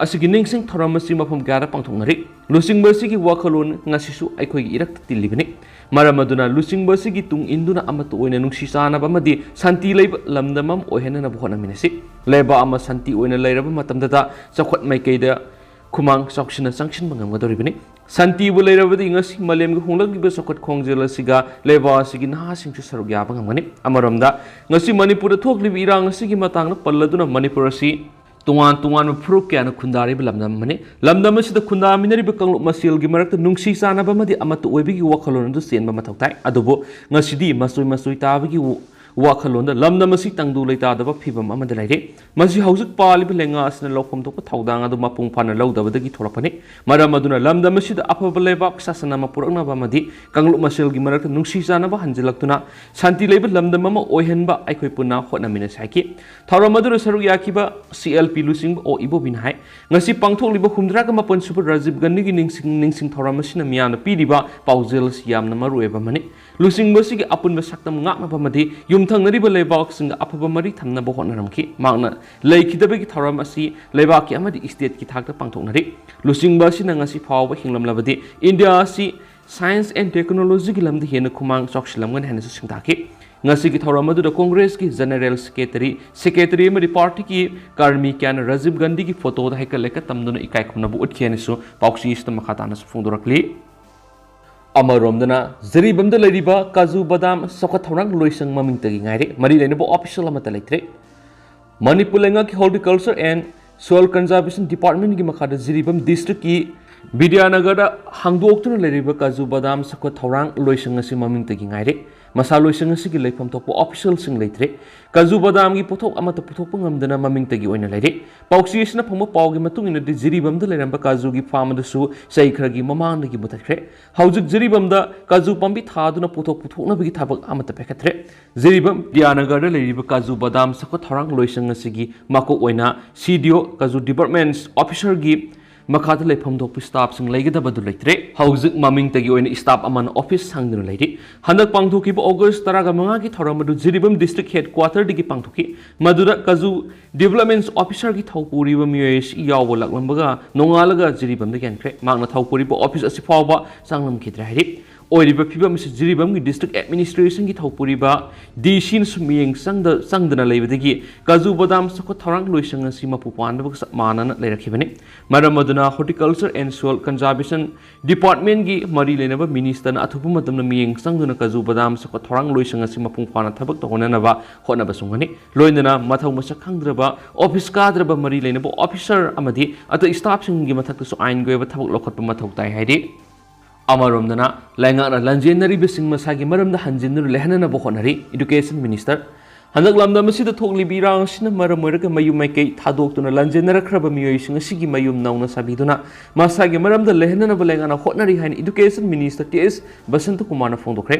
ꯑꯁꯤꯒꯤ ꯅꯤꯡꯁꯤꯡ ꯊꯧꯔꯝ ꯑꯁꯤ ꯃꯐꯝ ꯀꯌꯥꯗ ꯄꯥꯡꯊꯣꯛꯅꯔꯤ꯫ ꯂꯨꯆꯤꯡꯕ ꯑꯁꯤꯒꯤ ꯋꯥꯈꯜꯂꯣꯟ ꯉꯁꯤꯁꯨ ꯑꯩꯈꯣꯏꯒꯤ ꯏꯔꯛꯇ ꯇꯤꯜꯂꯤꯕꯅꯤ꯫ ꯃꯔꯝ ꯑꯗꯨꯅ ꯂꯨꯆꯤꯡꯕ ꯑꯁꯤꯒꯤ ꯇꯨꯡ ꯏꯟꯗꯨꯅ ꯑꯃꯠꯇ ꯑꯣꯏꯅ ꯅꯨꯡꯁꯤ ꯆꯥꯟꯅꯕ ꯑꯃꯗꯤ ꯁꯥꯟꯇꯤ ꯂꯩꯕ ꯂꯝꯗꯝ ꯑꯃ ꯑꯣꯏꯍꯟꯅꯅꯕ ꯍꯣꯠꯅꯃꯤꯟꯅꯁꯤ꯫ ꯂꯩꯕꯥꯛ ꯑꯃ ꯁꯥꯟꯇꯤ ꯑꯣꯏꯅ ꯂꯩꯔꯕ ꯃꯇꯝꯗꯇ ꯆꯥꯎꯈꯠ ꯃꯥꯏꯀꯩꯗ ꯈꯨꯃꯥꯡ ꯆꯥꯎꯁꯤꯟꯅ ꯆꯪꯁꯤꯟꯕ ꯉꯝꯒꯗꯧꯔꯤꯕꯅꯤ꯫ ꯁꯥꯟꯇꯤꯕꯨ ꯂꯩꯔꯕꯗꯤ ꯉꯁꯤ ꯃꯥꯂꯦꯝꯒꯤ ꯍꯣꯡꯂꯛꯂꯤꯕ ꯆꯥꯎꯈꯠ ꯈꯣꯡꯖꯦꯜ ꯑꯁꯤꯒ ꯂꯩꯕꯥꯛ ꯑꯁꯤꯒꯤ ꯅꯍꯥꯁꯤꯡꯁꯨ ꯁꯔꯨꯛ ꯌꯥꯕ ꯉꯝꯒꯅꯤ꯫ ꯑꯃꯔꯣꯝꯗ, ꯉꯁꯤ ꯃꯅꯤꯄꯨꯔꯗ ꯊꯣꯛꯂꯤꯕ ꯏꯔꯥꯡ ꯑꯁꯤꯒꯤ ꯃꯇꯥꯡꯗ ꯄꯜꯂꯗꯨꯅ, ꯃꯅꯤꯄꯨꯔ ꯑꯁꯤ ꯇꯣꯉꯥꯟ ꯇꯣꯉꯥꯟꯕ ꯐꯨꯔꯨꯞ ꯀꯌꯥꯅ ꯈꯨꯟꯗꯥꯔꯤꯕ ꯂꯝꯗꯝ ꯑꯃꯅꯤ꯫ ꯂꯝꯗꯝ ꯑꯁꯤꯗ ꯈꯨꯟꯗꯥꯃꯤꯟꯅꯔꯤꯕ ꯀꯥꯡꯂꯨꯞ ꯃꯁꯦꯜꯒꯤ ꯃꯔꯛꯇ ꯅꯨꯡꯁꯤ ꯆꯥꯟꯅꯕ ꯑꯃꯗꯤ ꯑꯃꯠꯇ ꯑꯣꯏꯕꯒꯤ ꯋꯥꯈꯜꯂꯣꯟ ꯑꯗꯨ ꯆꯦꯟꯕ ꯃꯊꯧ ꯇꯥꯏ꯫ ꯑꯗꯨꯕꯨ ꯉꯁꯤꯗꯤ ꯃꯆꯣꯏ ꯃꯆꯣꯏ ꯇꯥꯕꯒꯤ ꯋꯥꯈꯜꯂꯣꯟꯗ ꯂꯝꯗꯝ ꯑꯁꯤ ꯇꯪꯗꯨ ꯂꯩꯇꯥꯗꯕ ꯐꯤꯕꯝ ꯑꯃꯗ ꯂꯩꯔꯦ꯫ ꯃꯁꯤ ꯍꯧꯖꯤꯛ ꯄꯥꯜꯂꯤꯕ ꯂꯩꯉꯥꯛ ꯑꯁꯤꯅ ꯂꯧꯐꯝ ꯊꯣꯛꯄ ꯊꯧꯗꯥꯡ ꯑꯗꯨ ꯃꯄꯨꯡ ꯐꯥꯅ ꯂꯧꯗꯕꯗꯒꯤ ꯊꯣꯛꯂꯛꯄꯅꯤ꯫ ꯃꯔꯝ ꯑꯗꯨꯅ ꯂꯝꯗꯝ ꯑꯁꯤꯗ ꯑꯐꯕ ꯂꯩꯕꯥꯛ ꯁꯥꯁꯟ ꯑꯃ ꯄꯨꯔꯛꯅꯕ ꯑꯃꯗꯤ ꯀꯥꯡꯂꯨꯞ ꯃꯁꯦꯜꯒꯤ ꯃꯔꯛꯇ ꯅꯨꯡꯁꯤ ꯆꯥꯟꯅꯕ ꯍꯟꯖꯤꯜꯂꯛꯇꯨꯅ ꯁꯥꯟꯇꯤ ꯂꯩꯕ ꯂꯝꯗꯝ ꯑꯃ ꯑꯣꯏꯍꯟꯕ ꯑꯩꯈꯣꯏ ꯄꯨꯟꯅ ꯍꯣꯠꯅꯃꯤꯟꯅꯁꯤ ꯍꯥꯏꯈꯤ꯫ ꯊꯧꯔꯝ ꯑꯗꯨꯗ ꯁꯔꯨꯛ ꯌꯥꯈꯤꯕ ꯁꯤ ꯑꯦꯜ ꯄꯤ ꯂꯨꯆꯤꯡꯕ ꯑꯣ ꯏꯕꯣꯕꯤꯅ ꯍꯥꯏ, ꯉꯁꯤ ꯄꯥꯡꯊꯣꯛꯂꯤꯕ ꯍꯨꯝꯗ꯭ꯔꯥꯒ ꯃꯥꯄꯟ ꯁꯨꯕ ꯔꯥꯖꯤꯕ ꯒꯥꯟꯙꯤꯒꯤ ꯅꯤꯡꯁꯤꯡ ꯅꯤꯡꯁꯤꯡ ꯊꯧꯔꯝ ꯑꯁꯤꯅ ꯃꯤꯌꯥꯝꯅ ꯄꯤꯔꯤꯕ ꯄꯥꯎꯖꯦꯜ ꯑꯁꯤ ꯌꯥꯝꯅ ꯃꯔꯨ ꯑꯣꯏꯕ ꯑꯃꯅꯤ꯫ ꯂꯨꯆꯤꯡꯕ ꯑꯁꯤꯒꯤ ꯑꯄꯨꯟꯕ ꯁꯛꯇꯝ ꯉꯥꯛꯅꯕ ꯑꯃꯗꯤ ꯌꯨꯝꯊꯪꯅꯔꯤꯕ ꯂꯩꯕꯥꯛꯁꯤꯡꯒ ꯑꯐꯕ ꯃꯔꯤ ꯊꯝꯅꯕ ꯍꯣꯠꯅꯔꯝꯈꯤ꯫ ꯃꯍꯥꯛꯅ ꯂꯩꯈꯤꯗꯕꯒꯤ ꯊꯧꯔꯝ ꯑꯁꯤ ꯂꯩꯕꯥꯛꯀꯤ ꯑꯃꯗꯤ ꯁ꯭ꯇꯦꯠꯀꯤ ꯊꯥꯛꯇ ꯄꯥꯡꯊꯣꯛꯅꯔꯤ꯫ ꯂꯨꯆꯤꯡꯕ ꯑꯁꯤꯅ ꯉꯁꯤ ꯐꯥꯎꯕ ꯍꯤꯡꯂꯝꯂꯕꯗꯤ ꯏꯟꯗꯤꯌꯥ ꯑꯁꯤ ꯁꯥꯏꯟꯁ ꯑꯦꯟ ꯇꯦꯛꯅꯣꯂꯣꯖꯤꯒꯤ ꯂꯝꯗ ꯍꯦꯟꯅ ꯈꯨꯃꯥꯡ ꯆꯥꯎꯁꯤꯜꯂꯝꯒꯅꯤ ꯍꯥꯏꯅꯁꯨ ꯁꯤꯡꯇꯥꯛꯈꯤ꯫ ꯉꯁꯤꯒꯤ ꯊꯧꯔꯝ ꯑꯗꯨꯗ ꯀꯣꯡꯒ꯭ꯔꯦꯁꯀꯤ ꯖꯦꯅꯔꯦꯜ ꯁꯦꯀ꯭ꯔꯦꯇꯔꯤ, ꯁꯦꯀ꯭ꯔꯦꯇꯔꯤ ꯑꯃꯗꯤ ꯄꯥꯔꯇꯤꯒꯤ ꯀꯔꯃꯤ ꯀꯌꯥꯅ ꯔꯥꯖꯤꯕ ꯒꯥꯟꯙꯤꯒꯤ ꯐꯣꯇꯣꯗ ꯍꯩꯀꯠ ꯂꯩꯀꯠ ꯇꯝꯗꯨꯅ ꯏꯀꯥꯏ ꯈꯨꯝꯅꯕ ꯎꯠꯈꯤ ꯍꯥꯏꯅꯁꯨ ꯄꯥꯎꯆꯦ ꯑꯁꯤꯗ ꯃꯈꯥ ꯇꯥꯅꯁꯨ ꯐꯣꯡꯗꯣꯔꯛꯂꯤ꯫ ꯑꯃꯔꯣꯝꯗꯅ, ꯖꯤꯔꯤꯕꯥꯝꯗ ꯂꯩꯔꯤꯕ ꯀꯥꯖꯨ ꯕꯗꯥꯝ ꯆꯥꯎꯈꯠ ꯊꯧꯔꯥꯡ ꯂꯣꯏꯁꯪ ꯃꯃꯤꯡꯇꯒꯤ ꯉꯥꯏꯔꯦ, ꯃꯔꯤ ꯂꯩꯅꯕ ꯑꯣꯐꯤꯁꯤꯌꯦꯜ ꯑꯃꯠꯇ ꯂꯩꯇ꯭ꯔꯦ꯫ ꯃꯅꯤꯄꯨꯔ ꯂꯩꯉꯥꯛꯀꯤ Horticulture and Soil Conservation Department ꯀꯤ ꯃꯈꯥꯗ ꯖꯤꯔꯤꯕꯥꯝ ꯗꯤꯁꯇ꯭ꯔꯤꯛꯀꯤ ꯕꯤꯗ꯭ꯌꯥꯅꯒꯔꯗ ꯍꯥꯡꯗꯣꯛꯇꯨꯅ ꯂꯩꯔꯤꯕ ꯀꯥꯖꯨ ꯕꯗꯥꯝ ꯆꯥꯎꯈꯠ ꯊꯧꯔꯥꯡ ꯂꯣꯏꯁꯪ ꯑꯁꯤ ꯃꯃꯤꯡꯇꯒꯤ ꯉꯥꯏꯔꯦ꯫ ꯃꯁꯥꯂꯣꯏꯁꯪ ꯑꯁꯤꯒꯤ ꯂꯩꯐꯝ ꯊꯣꯛꯄ officialꯁꯤꯡ ꯂꯩꯇ꯭ꯔꯦ꯫ ꯀꯥꯖꯨ ꯕꯗꯥꯝꯒꯤ ꯄꯣꯠꯊꯣꯛ ꯑꯃꯠꯇ ꯄꯨꯊꯣꯛꯄ ꯉꯝꯗꯅ ꯃꯃꯤꯡꯇꯒꯤ ꯑꯣꯏꯅ ꯂꯩꯔꯦ꯫ ꯄꯥꯎꯆꯦ ꯑꯁꯤꯅ ꯐꯪꯕ ꯄꯥꯎꯒꯤ ꯃꯇꯨꯡ ꯏꯟꯅꯗꯤ, ꯖꯤꯔꯤꯕꯥꯝꯗ ꯂꯩꯔꯝꯕ ꯀꯥꯖꯨꯒꯤ farm ꯑꯗꯨꯁꯨ ꯆꯍꯤ ꯈꯔꯒꯤ ꯃꯃꯥꯡꯗꯒꯤ ꯃꯨꯊꯠꯈ꯭ꯔꯦ꯫ ꯍꯧꯖꯤꯛ ꯖꯤꯔꯤꯕꯥꯝꯗ ꯀꯥꯖꯨ ꯄꯥꯝꯕꯤ ꯊꯥꯗꯨꯅ ꯄꯣꯠꯊꯣꯛ ꯄꯨꯊꯣꯛꯅꯕꯒꯤ ꯊꯕꯛ ꯑꯃꯠꯇ ꯄꯥꯏꯈꯠꯇ꯭ꯔꯦ꯫ ꯖꯤꯔꯤꯕꯥꯝ ꯕꯤꯗ꯭ꯌꯥꯅꯒꯔꯗ ꯂꯩꯔꯤꯕ ꯀꯥꯖꯨ ꯕꯗꯥꯝ ꯆꯥꯎꯈꯠ ꯊꯧꯔꯥꯡ ꯂꯣꯏꯁꯪ ꯑꯁꯤꯒꯤ ꯃꯀꯣꯛ ꯑꯣꯏꯅ CDO, ꯀꯥꯖꯨ development officerꯒꯤ ꯃꯈꯥꯗ ꯂꯩꯐꯝ ꯊꯣꯛꯄ staffꯁꯤꯡ ꯂꯩꯒꯗꯕꯗꯨ ꯂꯩꯇ꯭ꯔꯦ꯫ ꯍꯧꯖꯤꯛ ꯃꯃꯤꯡꯇꯒꯤ ꯑꯣꯏꯅ staff ꯑꯃꯅ office ꯁꯪꯗꯨꯅ ꯂꯩꯔꯤ꯫ ꯍꯟꯗꯛ ꯄꯥꯡꯊꯣꯛꯈꯤꯕ August ꯇꯔꯥꯒ ꯃꯉꯥꯒꯤ ꯊꯧꯔꯝ ꯑꯗꯨ ꯖꯤꯔꯤꯕꯥꯝ district headquarterꯗꯒꯤ ꯄꯥꯡꯊꯣꯛꯈꯤ꯫ ꯃꯗꯨꯗ ꯀꯥꯖꯨ development officerꯒꯤ ꯊꯧꯄꯨꯔꯤꯕ ꯃꯤꯑꯣꯏ ꯑꯁꯤ ꯌꯥꯎꯕ ꯂꯥꯛꯂꯝꯕꯒ ꯅꯣꯡꯉꯥꯜꯂꯒ ꯖꯤꯔꯤꯕꯥꯝꯗ ꯌꯥꯟꯈ꯭ꯔꯦ꯫ ꯃꯍꯥꯛꯅ ꯊꯧꯄꯨꯔꯤꯕ office ꯑꯁꯤ ꯐꯥꯎꯕ ꯆꯪꯂꯝꯈꯤꯗ꯭ꯔꯦ ꯍꯥꯏꯔꯤ꯫ ꯑꯣꯏꯔꯤꯕ ꯐꯤꯕꯝ ꯑꯁꯤ ꯖꯤꯔꯤꯕꯥꯝꯒꯤ district administrationꯒꯤ ꯊꯧꯄꯨꯔꯤꯕ DCꯅꯁꯨ ꯃꯤꯠꯌꯦꯡ ꯆꯪꯗ-, ꯆꯪꯗꯅ ꯂꯩꯕꯗꯒꯤ ꯀꯥꯖꯨ ꯕꯗꯥꯝ ꯆꯥꯎꯈꯠ ꯊꯧꯔꯥꯡ ꯂꯣꯏꯁꯪ ꯑꯁꯤ ꯃꯄꯨ ꯄꯥꯟꯗꯕꯒ ꯆꯞ ꯃꯥꯟꯅꯅ ꯂꯩꯔꯛꯈꯤꯕꯅꯤ꯫ ꯃꯔꯝ ꯑꯗꯨꯅ Horticulture and Soil Conservation Departmentꯀꯤ ꯃꯔꯤ ꯂꯩꯅꯕ ministerꯅ ꯑꯊꯨꯕ ꯃꯇꯝꯗ ꯃꯤꯠꯌꯦꯡ ꯆꯪꯗꯨꯅ ꯀꯥꯖꯨ ꯕꯗꯥꯝ ꯆꯥꯎꯈꯠ ꯊꯧꯔꯥꯡ ꯂꯣꯏꯁꯪ ꯑꯁꯤ ꯃꯄꯨꯡ ꯐꯥꯅ ꯊꯕꯛ ꯇꯧꯍꯟꯅꯅꯕ ꯍꯣꯠꯅꯕꯁꯨ ꯉꯝꯒꯅꯤ꯫ ꯂꯣꯏꯅꯅ ꯃꯊꯧ ꯃꯁꯛ ꯈꯪꯗ꯭ꯔꯕ office ꯀꯥꯗ꯭ꯔꯕ ꯃꯔꯤ ꯂꯩꯅꯕ officer ꯑꯃꯗꯤ ꯑꯇꯩ staffꯁꯤꯡꯒꯤ ꯃꯊꯛꯇꯁꯨ ꯑꯥꯏꯟꯒꯤ ꯑꯣꯏꯕ ꯊꯕꯛ ꯂꯧꯈꯠꯄ ꯃꯊꯧ ꯇꯥꯏ ꯍꯥꯏꯔꯤ꯫ ꯑꯃꯔꯣꯝꯗꯅ ꯂꯩꯉꯥꯛꯅ ꯂꯥꯟꯖꯦꯟꯅꯔꯤꯕꯁꯤꯡ ꯃꯁꯥꯒꯤ ꯃꯔꯝꯗ ꯍꯟꯖꯤꯟꯗꯨꯅ ꯂꯩꯍꯟꯅꯅꯕ ꯍꯣꯠꯅꯔꯤ꯫ Education Minister, ꯍꯟꯗꯛ ꯂꯝꯗꯝ ꯑꯁꯤꯗ ꯊꯣꯛꯂꯤꯕ ꯏꯔꯥꯡ ꯑꯁꯤꯅ ꯃꯔꯝ ꯑꯣꯏꯔꯒ ꯃꯌꯨꯝ ꯃꯥꯏꯀꯩ ꯊꯥꯗꯣꯛꯇꯨꯅ ꯂꯥꯟꯖꯦꯟꯅꯔꯛꯈ꯭ꯔꯕ ꯃꯤꯑꯣꯏꯁꯤꯡ ꯑꯁꯤꯒꯤ ꯃꯌꯨꯝ ꯅꯧꯅ ꯁꯥꯕꯤꯗꯨꯅ ꯃꯁꯥꯒꯤ ꯃꯔꯝꯗ ꯂꯩꯍꯟꯅꯅꯕ ꯂꯩꯉꯥꯛꯅ ꯍꯣꯠꯅꯔꯤ ꯍꯥꯏꯅ Education Minister ꯇꯤ ꯑꯦꯁ ꯕꯁꯟꯇꯀꯨꯃꯥꯔꯅ ꯐꯣꯡꯗꯣꯛꯈ꯭ꯔꯦ꯫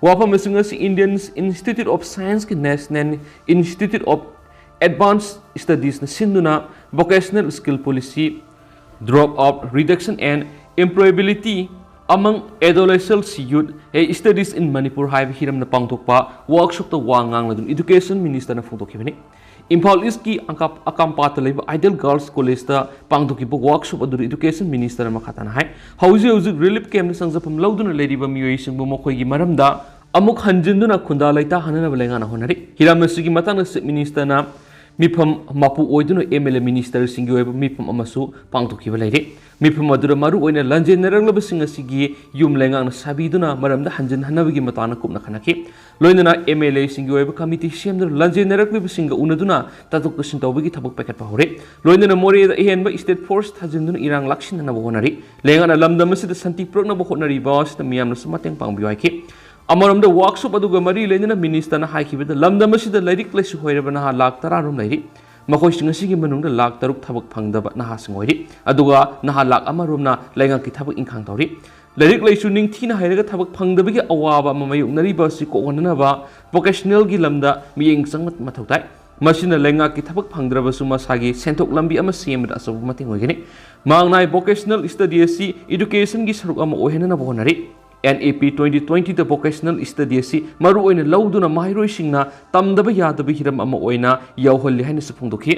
ꯋꯥꯐꯝꯁꯤꯡ ꯑꯁꯤ Indian Institute of Scienceꯀꯤ National Institute of Advanced Studiesꯅ ꯁꯤꯟꯗꯨꯅ Vocational Skill Policy, Drop Out Reduction and Employability Among Adolescents, Youth, A Studies in Manipur ꯍꯥꯏꯕ ꯍꯤꯔꯝꯗ ꯄꯥꯡꯊꯣꯛꯄ workshopꯇ ꯋꯥ ꯉꯥꯡꯂꯗꯨꯅ Education Ministerꯅ ꯐꯣꯡꯗꯣꯛꯈꯤꯕꯅꯤ꯫ ꯏꯝꯐꯥꯜ Eastꯀꯤ ꯑꯀꯥꯞ-, ꯑꯀꯥꯝꯄꯥꯠꯇ ꯂꯩꯕ Ideal Girls Collegeꯇ ꯄꯥꯡꯊꯣꯛꯈꯤꯕ workshop ꯑꯗꯨꯗ Education Ministerꯅ ꯃꯈꯥ ꯇꯥꯅ ꯍꯥꯏ, ꯍꯧꯖꯤꯛ ꯍꯧꯖꯤꯛ relief campꯇ ꯆꯪꯖꯐꯝ ꯂꯧꯗꯨꯅ ꯂꯩꯔꯤꯕ ꯃꯤꯑꯣꯏꯁꯤꯡꯕꯨ ꯃꯈꯣꯏꯒꯤ ꯃꯔꯝꯗ ꯑꯃꯨꯛ ꯍꯟꯖꯤꯟꯗꯨꯅ ꯈꯨꯟꯗꯥ ꯂꯩꯇꯥꯍꯟꯅꯅꯕ ꯂꯩꯉꯥꯛꯅ ꯍꯣꯠꯅꯔꯤ꯫ ꯍꯤꯔꯝ ꯑꯁꯤꯒꯤ ꯃꯇꯥꯡꯗ Chief Ministerꯅ ꯃꯤꯐꯝ ꯃꯄꯨ ꯑꯣꯏꯗꯨꯅ MLA ministerꯁꯤꯡꯒꯤ ꯑꯣꯏꯕ ꯃꯤꯐꯝ ꯑꯃꯁꯨ ꯄꯥꯡꯊꯣꯛꯈꯤꯕ ꯂꯩꯔꯤ꯫ ꯃꯤꯐꯝ ꯑꯗꯨꯗ ꯃꯔꯨꯑꯣꯏꯅ ꯂꯥꯟꯖꯦꯟꯅꯔꯛꯂꯕꯁꯤꯡ ꯑꯁꯤꯒꯤ ꯌꯨꯝ ꯂꯩꯉꯥꯛꯅ ꯁꯥꯕꯤꯗꯨꯅ ꯃꯔꯝꯗ ꯍꯟꯖꯤꯟꯍꯟꯅꯕꯒꯤ ꯃꯇꯥꯡꯗ ꯀꯨꯞꯅ ꯈꯟꯅꯈꯤ꯫ ꯂꯣꯏꯅꯅ MLAꯁꯤꯡꯒꯤ ꯑꯣꯏꯕ committee ꯁꯦꯝꯗꯨꯅ ꯂꯥꯟꯖꯦꯟꯅꯔꯛꯂꯤꯕꯁꯤꯡꯒ ꯎꯅꯗꯨꯅ ꯇꯥꯊꯣꯛ ꯇꯥꯁꯤꯟ ꯇꯧꯕꯒꯤ ꯊꯕꯛ ꯄꯥꯏꯈꯠꯄ ꯍꯧꯔꯦ꯫ ꯂꯣꯏꯅꯅ ꯃꯣꯔꯦꯗ ꯑꯍꯦꯟꯕ state force ꯊꯥꯖꯤꯟꯗꯨꯅ ꯏꯔꯥꯡ ꯂꯥꯛꯁꯤꯟꯅꯅꯕ ꯍꯣꯠꯅꯔꯤ꯫ ꯂꯩꯉꯥꯛꯅ ꯂꯝꯗꯝ ꯑꯁꯤꯗ ꯁꯥꯟꯇꯤ ꯄꯨꯔꯛꯅꯕ ꯍꯣꯠꯅꯔꯤꯕ ꯑꯁꯤꯗ ꯃꯤꯌꯥꯝꯅꯁꯨ ꯃꯇꯦꯡ ꯄꯥꯡꯕꯤꯌꯨ ꯍꯥꯏꯈꯤ꯫ ꯑꯃꯔꯣꯝꯗ, ꯋꯥꯔꯛꯁꯣꯞ ꯑꯗꯨꯒ ꯃꯔꯤ ꯂꯩꯅꯅ ꯃꯤꯅꯤꯁꯇꯔꯅ ꯍꯥꯏꯈꯤꯕꯗ, ꯂꯝꯗꯝ ꯑꯁꯤꯗ ꯂꯥꯏꯔꯤꯛ ꯂꯥꯏꯁꯨ ꯍꯩꯔꯕ ꯅꯍꯥ ꯂꯥꯈ ꯇꯔꯥ ꯔꯣꯝ ꯂꯩꯔꯤ꯫ ꯃꯈꯣꯏꯁꯤꯡ ꯑꯁꯤꯒꯤ ꯃꯅꯨꯡꯗ ꯂꯥꯈ ꯇꯔꯨꯛ ꯊꯕꯛ ꯐꯪꯗꯕ ꯅꯍꯥꯁꯤꯡ ꯑꯣꯏꯔꯤ꯫ ꯑꯗꯨꯒ ꯅꯍꯥ ꯂꯥꯈ ꯑꯃ ꯔꯣꯝꯅ ꯂꯩꯉꯥꯛꯀꯤ ꯊꯕꯛ ꯏꯪꯈꯥꯡ ꯇꯧꯔꯤ꯫ ꯂꯥꯏꯔꯤꯛ ꯂꯥꯏꯁꯨ ꯅꯤꯡꯊꯤꯅ ꯍꯩꯔꯒ ꯊꯕꯛ ꯐꯪꯗꯕꯒꯤ ꯑꯋꯥꯕ ꯑꯃ ꯃꯥꯌꯣꯛꯅꯔꯤꯕ ꯑꯁꯤ ꯀꯣꯛꯍꯟꯅꯅꯕ ꯚꯣꯀꯦꯁꯅꯦꯜꯒꯤ ꯂꯝꯗ ꯃꯤꯠꯌꯦꯡ ꯆꯪꯕ ꯃꯊꯧ ꯇꯥꯏ꯫ ꯃꯁꯤꯅ ꯂꯩꯉꯥꯛꯀꯤ ꯊꯕꯛ ꯐꯪꯗ꯭ꯔꯕꯁꯨ ꯃꯁꯥꯒꯤ ꯁꯦꯟꯊꯣꯛ ꯂꯝꯕꯤ ꯑꯃ ꯁꯦꯝꯕꯗ ꯑꯆꯧꯕ ꯃꯇꯦꯡ ꯑꯣꯏꯒꯅꯤ꯫ ꯃꯥꯡꯅꯥꯏ ꯚꯣꯀꯦꯁꯅꯦꯜ ꯁ꯭ꯇꯗꯤ ꯑꯁꯤ ꯏꯗꯨꯀꯦꯁꯟꯒꯤ ꯁꯔꯨꯛ ꯑꯃ ꯑꯣꯏꯍꯟꯅꯅꯕ ꯍꯣꯠꯅꯔꯤ꯫ ꯑꯦꯟ ꯏ ꯄꯤ twenty twenty-ꯗ ꯚꯣꯀꯦꯁꯅꯦꯜ ꯁ꯭ꯇꯗꯤ ꯑꯁꯤ ꯃꯔꯨ ꯑꯣꯏꯅ ꯂꯧꯗꯨꯅ ꯃꯍꯩꯔꯣꯏꯁꯤꯡꯅ ꯇꯝꯗꯕ ꯌꯥꯗꯕ ꯍꯤꯔꯝ ꯑꯃ ꯑꯣꯏꯅ ꯌꯥꯎꯍꯜꯂꯤ ꯍꯥꯏꯅꯁꯨ ꯐꯣꯡꯗꯣꯛꯈꯤ꯫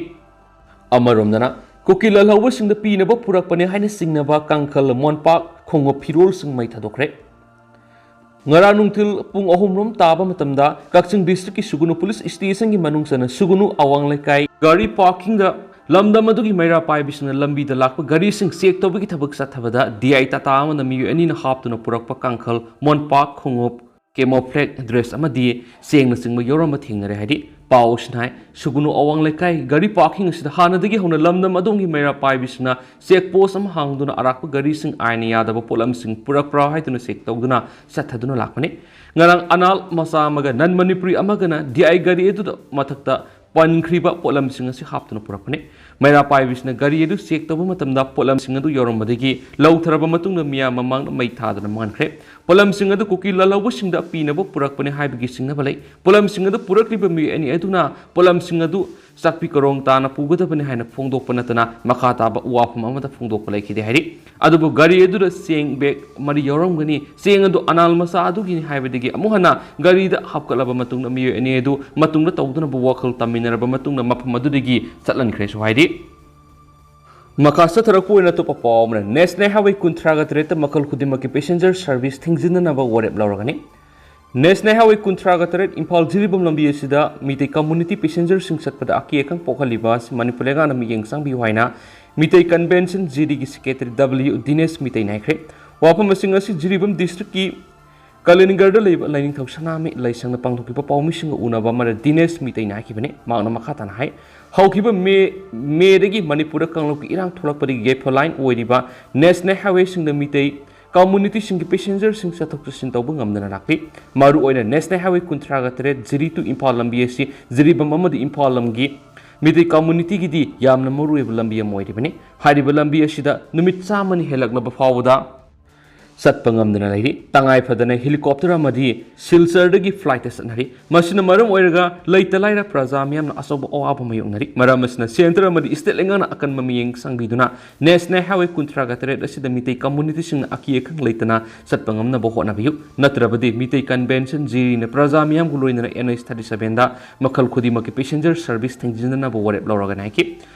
ꯑꯃꯔꯣꯝꯗꯅ, ꯀꯨꯀꯤ ꯂꯥꯜꯍꯧꯕꯁꯤꯡꯗ ꯄꯤꯅꯕ ꯄꯨꯔꯛꯄꯅꯦ ꯍꯥꯏꯅ ꯆꯤꯡꯅꯕ ꯀꯥꯡꯈꯜ, ꯃꯣꯟꯄꯥꯛ, ꯈꯣꯡꯎꯞ, ꯐꯤꯔꯣꯜꯁꯤꯡ ꯃꯩ ꯊꯥꯗꯣꯛꯈ꯭ꯔꯦ꯫ ꯉꯔꯥꯡ ꯅꯨꯡꯊꯤꯜ ꯄꯨꯡ ꯑꯍꯨꯝ ꯔꯣꯝ ꯇꯥꯕ ꯃꯇꯝꯗ ꯀꯛꯆꯤꯡ ꯗꯤꯁꯇ꯭ꯔꯤꯛꯀꯤ ꯁꯨꯒꯨꯅꯨ ꯄꯨꯂꯤꯁ ꯁ꯭ꯇꯦꯁꯟꯒꯤ ꯃꯅꯨꯡ ꯆꯟꯅ ꯁꯨꯒꯨꯅꯨ ꯑꯋꯥꯡ ꯂꯩꯀꯥꯏ ꯒꯥꯔꯤ ꯄꯥꯔꯀꯤꯡꯗ ꯂꯝꯗꯝ ꯑꯗꯨꯒꯤ ꯃꯩꯔꯥ ꯄꯥꯏꯕꯤꯁꯤꯡꯅ ꯂꯝꯕꯤꯗ ꯂꯥꯛꯄ ꯒꯥꯔꯤꯁꯤꯡ ꯆꯦꯛ ꯇꯧꯕꯒꯤ ꯊꯕꯛ ꯆꯠꯊꯕꯗ ꯗꯤ ꯑꯥꯏ ꯇꯥꯇꯥ ꯑꯃꯅ ꯃꯤꯑꯣꯏ ꯑꯅꯤꯅ ꯍꯥꯞꯇꯨꯅ ꯄꯨꯔꯛꯄ ꯀꯥꯡꯈꯜ, ꯃꯣꯟꯄꯥꯛ, ꯈꯣꯡꯎꯞ, ꯀꯦꯃꯣꯐ꯭ꯂꯦꯛ ꯗ꯭ꯔꯦꯁ ꯑꯃꯗꯤ ꯆꯦꯡꯅꯆꯤꯡꯕ ꯌꯥꯎꯔꯝꯕ ꯊꯦꯡꯅꯔꯦ ꯍꯥꯏꯔꯤ꯫ ꯄꯥꯎ ꯑꯁꯤꯅ ꯍꯥꯏ, ꯁꯨꯒꯨꯅꯨ ꯑꯋꯥꯡ ꯂꯩꯀꯥꯏ ꯒꯥꯔꯤ ꯄꯥꯔꯀꯤꯡ ꯑꯁꯤꯗ ꯍꯥꯟꯅꯗꯒꯤ ꯍꯧꯅ ꯂꯝꯗꯝ ꯑꯗꯣꯝꯒꯤ ꯃꯩꯔꯥ ꯄꯥꯏꯕꯤꯁꯤꯡꯅ ꯆꯦꯛ ꯄꯣꯁ ꯑꯃ ꯍꯥꯡꯗꯨꯅ ꯑꯔꯥꯛꯄ ꯒꯥꯔꯤꯁꯤꯡ ꯑꯥꯏꯟꯅ ꯌꯥꯗꯕ ꯄꯣꯠꯂꯝꯁꯤꯡ ꯄꯨꯔꯛꯄ꯭ꯔꯥ ꯍꯥꯏꯗꯨꯅ ꯆꯦꯛ ꯇꯧꯗꯨꯅ ꯆꯠꯊꯗꯨꯅ ꯂꯥꯛꯄꯅꯤ꯫ ꯉꯔꯥꯡ ꯑꯅꯥꯜ ꯃꯆꯥ ꯑꯃꯒ ꯅꯟ ꯃꯅꯤꯄꯨꯔꯤ ꯑꯃꯒꯅ ꯗꯤ ꯑꯥꯏ ꯒꯥꯔꯤ ꯑꯗꯨꯗ ꯃꯊꯛꯇ ꯄꯟꯈ꯭ꯔꯤꯕ ꯄꯣꯠꯂꯝꯁꯤꯡ ꯑꯁꯤ ꯍꯥꯞꯇꯨꯅ ꯄꯨꯔꯛꯄꯅꯤ꯫ ꯃꯩꯔꯥ ꯄꯥꯏꯕꯤꯁꯤꯅ ꯒꯥꯔꯤ ꯑꯗꯨ ꯆꯦꯛ ꯇꯧꯕ ꯃꯇꯝꯗ ꯄꯣꯠꯂꯝꯁꯤꯡ ꯑꯗꯨ ꯌꯧꯔꯝꯕꯗꯒꯤ ꯂꯧꯊꯔꯕ ꯃꯇꯨꯡꯗ ꯃꯤꯌꯥꯝ ꯃꯃꯥꯡꯗ ꯃꯩ ꯊꯥꯗꯨꯅ ꯃꯥꯡꯈ꯭ꯔꯦ꯫ ꯄꯣꯠꯂꯝꯁꯤꯡ ꯑꯗꯨ ꯀꯨꯀꯤ ꯂꯥꯜꯍꯧꯕꯁꯤꯡꯗ ꯄꯤꯅꯕ ꯄꯨꯔꯛꯄꯅꯤ ꯍꯥꯏꯕꯒꯤ ꯆꯤꯡꯅꯕ ꯂꯩ꯫ ꯄꯣꯠꯂꯝꯁꯤꯡ ꯑꯗꯨ ꯄꯨꯔꯛꯂꯤꯕ ꯃꯤꯑꯣꯏ ꯑꯅꯤ ꯑꯗꯨꯅ ꯄꯣꯠꯂꯝꯁꯤꯡ ꯑꯗꯨ ꯆꯥꯛꯄꯤ ꯀꯔꯣꯡ ꯇꯥꯅ ꯄꯨꯒꯗꯕꯅꯤ ꯍꯥꯏꯅ ꯐꯣꯡꯗꯣꯛꯄ ꯅꯠꯇꯅ ꯃꯈꯥ ꯇꯥꯕ ꯋꯥꯐꯝ ꯑꯃꯠꯇ ꯐꯣꯡꯗꯣꯛꯄ ꯂꯩꯈꯤꯗꯦ ꯍꯥꯏꯔꯤ꯫ ꯑꯗꯨꯕꯨ ꯒꯥꯔꯤ ꯑꯗꯨꯗ ꯆꯦꯡ ꯕꯦꯒ ꯃꯔꯤ ꯌꯥꯎꯔꯝꯒꯅꯤ꯫ ꯆꯦꯡ ꯑꯗꯨ ꯑꯅꯥꯜ ꯃꯆꯥ ꯑꯗꯨꯒꯤꯅꯤ ꯍꯥꯏꯕꯗꯒꯤ ꯑꯃꯨꯛ ꯍꯟꯅ ꯒꯥꯔꯤꯗ ꯍꯥꯞꯀꯠꯂꯕ ꯃꯇꯨꯡꯗ ꯃꯤꯑꯣꯏ ꯑꯅꯤ ꯑꯗꯨ ꯃꯇꯨꯡꯗ ꯇꯧꯗꯅꯕ ꯋꯥꯈꯜ ꯇꯝꯃꯤꯟꯅꯔꯕ ꯃꯇꯨꯡꯗ ꯃꯐꯝ ꯑꯗꯨꯗꯒꯤ ꯆꯠꯍꯟꯈ꯭ꯔꯦꯁꯨ ꯍꯥꯏꯔꯤ꯫ ꯃꯈꯥ ꯆꯠꯊꯔꯛꯄ ꯑꯣꯏꯅ ꯑꯇꯣꯞꯄ ꯄꯥꯎ ꯑꯃꯅ, ꯅꯦꯁꯅꯦꯜ ꯍꯥꯏꯋꯦ ꯀꯨꯟꯊ꯭ꯔꯥꯒ ꯇꯔꯦꯠꯇ ꯃꯈꯜ ꯈꯨꯗꯤꯡꯃꯛꯀꯤ ꯄꯦꯁꯦꯟꯖꯔ ꯁꯔꯚꯤꯁ ꯊꯤꯡꯖꯤꯟꯅꯅꯕ ꯋꯥꯔꯦꯞ ꯂꯧꯔꯒꯅꯤ꯫ ꯅꯦꯁꯅꯦꯜ ꯍꯥꯏꯋꯦ ꯀꯨꯟꯊ꯭ꯔꯥꯒ ꯇꯔꯦꯠ ꯏꯝꯐꯥꯜ ꯖꯤꯔꯤꯕꯥꯝ ꯂꯝꯕꯤ ꯑꯁꯤꯗ ꯃꯤꯇꯩ ꯀꯝꯃ꯭ꯌꯨꯅꯤꯇꯤ ꯄꯦꯁꯦꯟꯖꯔꯁꯤꯡ ꯆꯠꯄꯗ ꯑꯀꯤ ꯑꯈꯪ ꯄꯣꯛꯍꯜꯂꯤꯕ ꯑꯁꯤ ꯃꯅꯤꯄꯨꯔ ꯂꯩꯉꯥꯛꯅ ꯃꯤꯠꯌꯦꯡ ꯆꯪꯕꯤꯌꯨ ꯍꯥꯏꯅ ꯃꯤꯇꯩ ꯀꯟꯚꯦꯟꯁꯟ ꯖꯤꯔꯤꯒꯤ ꯁꯦꯀ꯭ꯔꯦꯇꯔꯤ ꯗꯕ꯭ꯂꯤꯌꯨ ꯗꯤꯅꯦꯁ ꯃꯤꯇꯩꯅ ꯍꯥꯏꯈ꯭ꯔꯦ꯫ ꯋꯥꯐꯝ ꯑꯁꯤꯡ ꯑꯁꯤ ꯖꯤꯔꯤꯕꯥꯝ ꯗꯤꯁꯇ꯭ꯔꯤꯛꯀꯤ ꯀꯂꯤꯅꯒꯔꯗ ꯂꯩꯕ ꯂꯥꯏꯅꯤꯡꯊꯧ ꯁꯅꯥꯃꯍꯤ ꯂꯥꯏꯁꯪꯗ ꯄꯥꯡꯊꯣꯛꯈꯤꯕ ꯄꯥꯎꯃꯤꯁꯤꯡꯒ ꯎꯅꯕ ꯑꯃꯗ ꯗꯤꯅꯦꯁ ꯃꯤꯇꯩꯅ ꯍꯥꯏꯈꯤꯕꯅꯤ꯫ ꯃꯍꯥꯛꯅ ꯃꯈꯥ ꯇꯥꯅ ꯍꯥꯏ, ꯍꯧꯈꯤꯕ ꯃꯦ, ꯃꯦꯗꯒꯤ ꯃꯅꯤꯄꯨꯔꯗ ꯀꯥꯡꯂꯨꯞꯀꯤ ꯏꯔꯥꯡ ꯊꯣꯛꯂꯛꯄꯗꯒꯤ ꯌꯥꯏꯐ ꯂꯥꯏꯟ ꯑꯣꯏꯔꯤꯕ ꯅꯦꯁꯅꯦꯜ ꯍꯥꯏꯋꯦꯁꯤꯡꯗ ꯃꯤꯇꯩ ꯀꯝꯃꯨꯅꯤꯇꯤꯁꯤꯡꯒꯤ ꯄꯦꯁꯦꯟꯖꯔꯁꯤꯡ ꯆꯠꯊꯣꯛ ꯆꯠꯁꯤꯟ ꯇꯧꯕ ꯉꯝꯗꯅ ꯂꯥꯛꯂꯤ꯫ ꯃꯔꯨꯑꯣꯏꯅ ꯅꯦꯁꯅꯦꯜ ꯍꯥꯏꯋꯦ ꯀꯨꯟꯊ꯭ꯔꯥꯒ ꯇꯔꯦꯠ ꯖꯤꯔꯤ ꯇꯨ ꯏꯝꯐꯥꯜ ꯂꯝꯕꯤ ꯑꯁꯤ ꯖꯤꯔꯤꯕꯥꯝ ꯑꯃꯗꯤ ꯏꯝꯐꯥꯜ ꯂꯝꯒꯤ ꯃꯤꯇꯩ ꯀꯝꯃꯨꯅꯤꯇꯤꯒꯤꯗꯤ ꯌꯥꯝꯅ ꯃꯔꯨꯑꯣꯏꯕ ꯂꯝꯕꯤ ꯑꯃ ꯑꯣꯏꯔꯤꯕꯅꯤ꯫ ꯍꯥꯏꯔꯤꯕ ꯂꯝꯕꯤ ꯑꯁꯤꯗ ꯅꯨꯃꯤꯠ ꯆꯥꯝꯃꯅꯤ ꯍꯦꯜꯂꯛꯂꯕ ꯐꯥꯎꯕꯗ ꯆꯠꯄ ꯉꯝꯗꯅ ꯂꯩꯔꯤ꯫ ꯇꯉꯥꯏ ꯐꯗꯅ ꯍꯦꯂꯤꯀꯣꯞꯇꯔ ꯑꯃꯗꯤ ꯁꯤꯜꯆꯔꯗꯒꯤ ꯐ꯭ꯂꯥꯏꯠꯇ ꯆꯠꯅꯔꯤ꯫ ꯃꯁꯤꯅ ꯃꯔꯝ ꯑꯣꯏꯔꯒ ꯂꯩꯇ ꯂꯥꯏꯔ ꯄ꯭ꯔꯖꯥ ꯃꯤꯌꯥꯝꯅ ꯑꯆꯧꯕ ꯑꯋꯥꯕ ꯃꯥꯌꯣꯛꯅꯔꯤ꯫ ꯃꯔꯝ ꯑꯁꯤꯅ ꯁꯦꯟꯇꯔ ꯑꯃꯗꯤ ꯁ꯭ꯇꯦꯠ ꯂꯩꯉꯥꯛꯅ ꯑꯀꯟꯕ ꯃꯤꯠꯌꯦꯡ ꯆꯪꯕꯤꯗꯨꯅ ꯅꯦꯁꯅꯦꯜ ꯍꯥꯏꯋꯦ ꯀꯨꯟꯊ꯭ꯔꯥꯒ ꯇꯔꯦꯠ ꯑꯁꯤꯗ ꯃꯤꯇꯩ ꯀꯝꯃꯨꯅꯤꯇꯤꯁꯤꯡꯅ ꯑꯀꯤ ꯑꯈꯪ ꯂꯩꯇꯅ ꯆꯠꯄ ꯉꯝꯅꯕ ꯍꯣꯠꯅꯕꯤꯌꯨ꯫ ꯅꯠꯇ꯭ꯔꯕꯗꯤ ꯃꯤꯇꯩ ꯀꯟꯚꯦꯟꯁꯟ ꯖꯤꯔꯤꯅ ꯄ꯭ꯔꯖꯥ ꯃꯤꯌꯥꯝꯒ ꯂꯣꯏꯅꯅ ꯑꯦꯟ ꯑꯩꯆ ꯊꯥꯔꯇꯤ ꯁꯚꯦꯟꯗ ꯃꯈꯜ ꯈꯨꯗꯤꯡꯃꯛꯀꯤ ꯄꯦꯁꯦꯟꯖꯔ ꯁꯔꯚꯤꯁ ꯊꯤꯡꯖꯤꯟꯅꯅꯕ ꯋꯥꯔꯦꯞ ꯂꯧꯔꯒꯅꯤ ꯍꯥꯏꯈꯤ꯫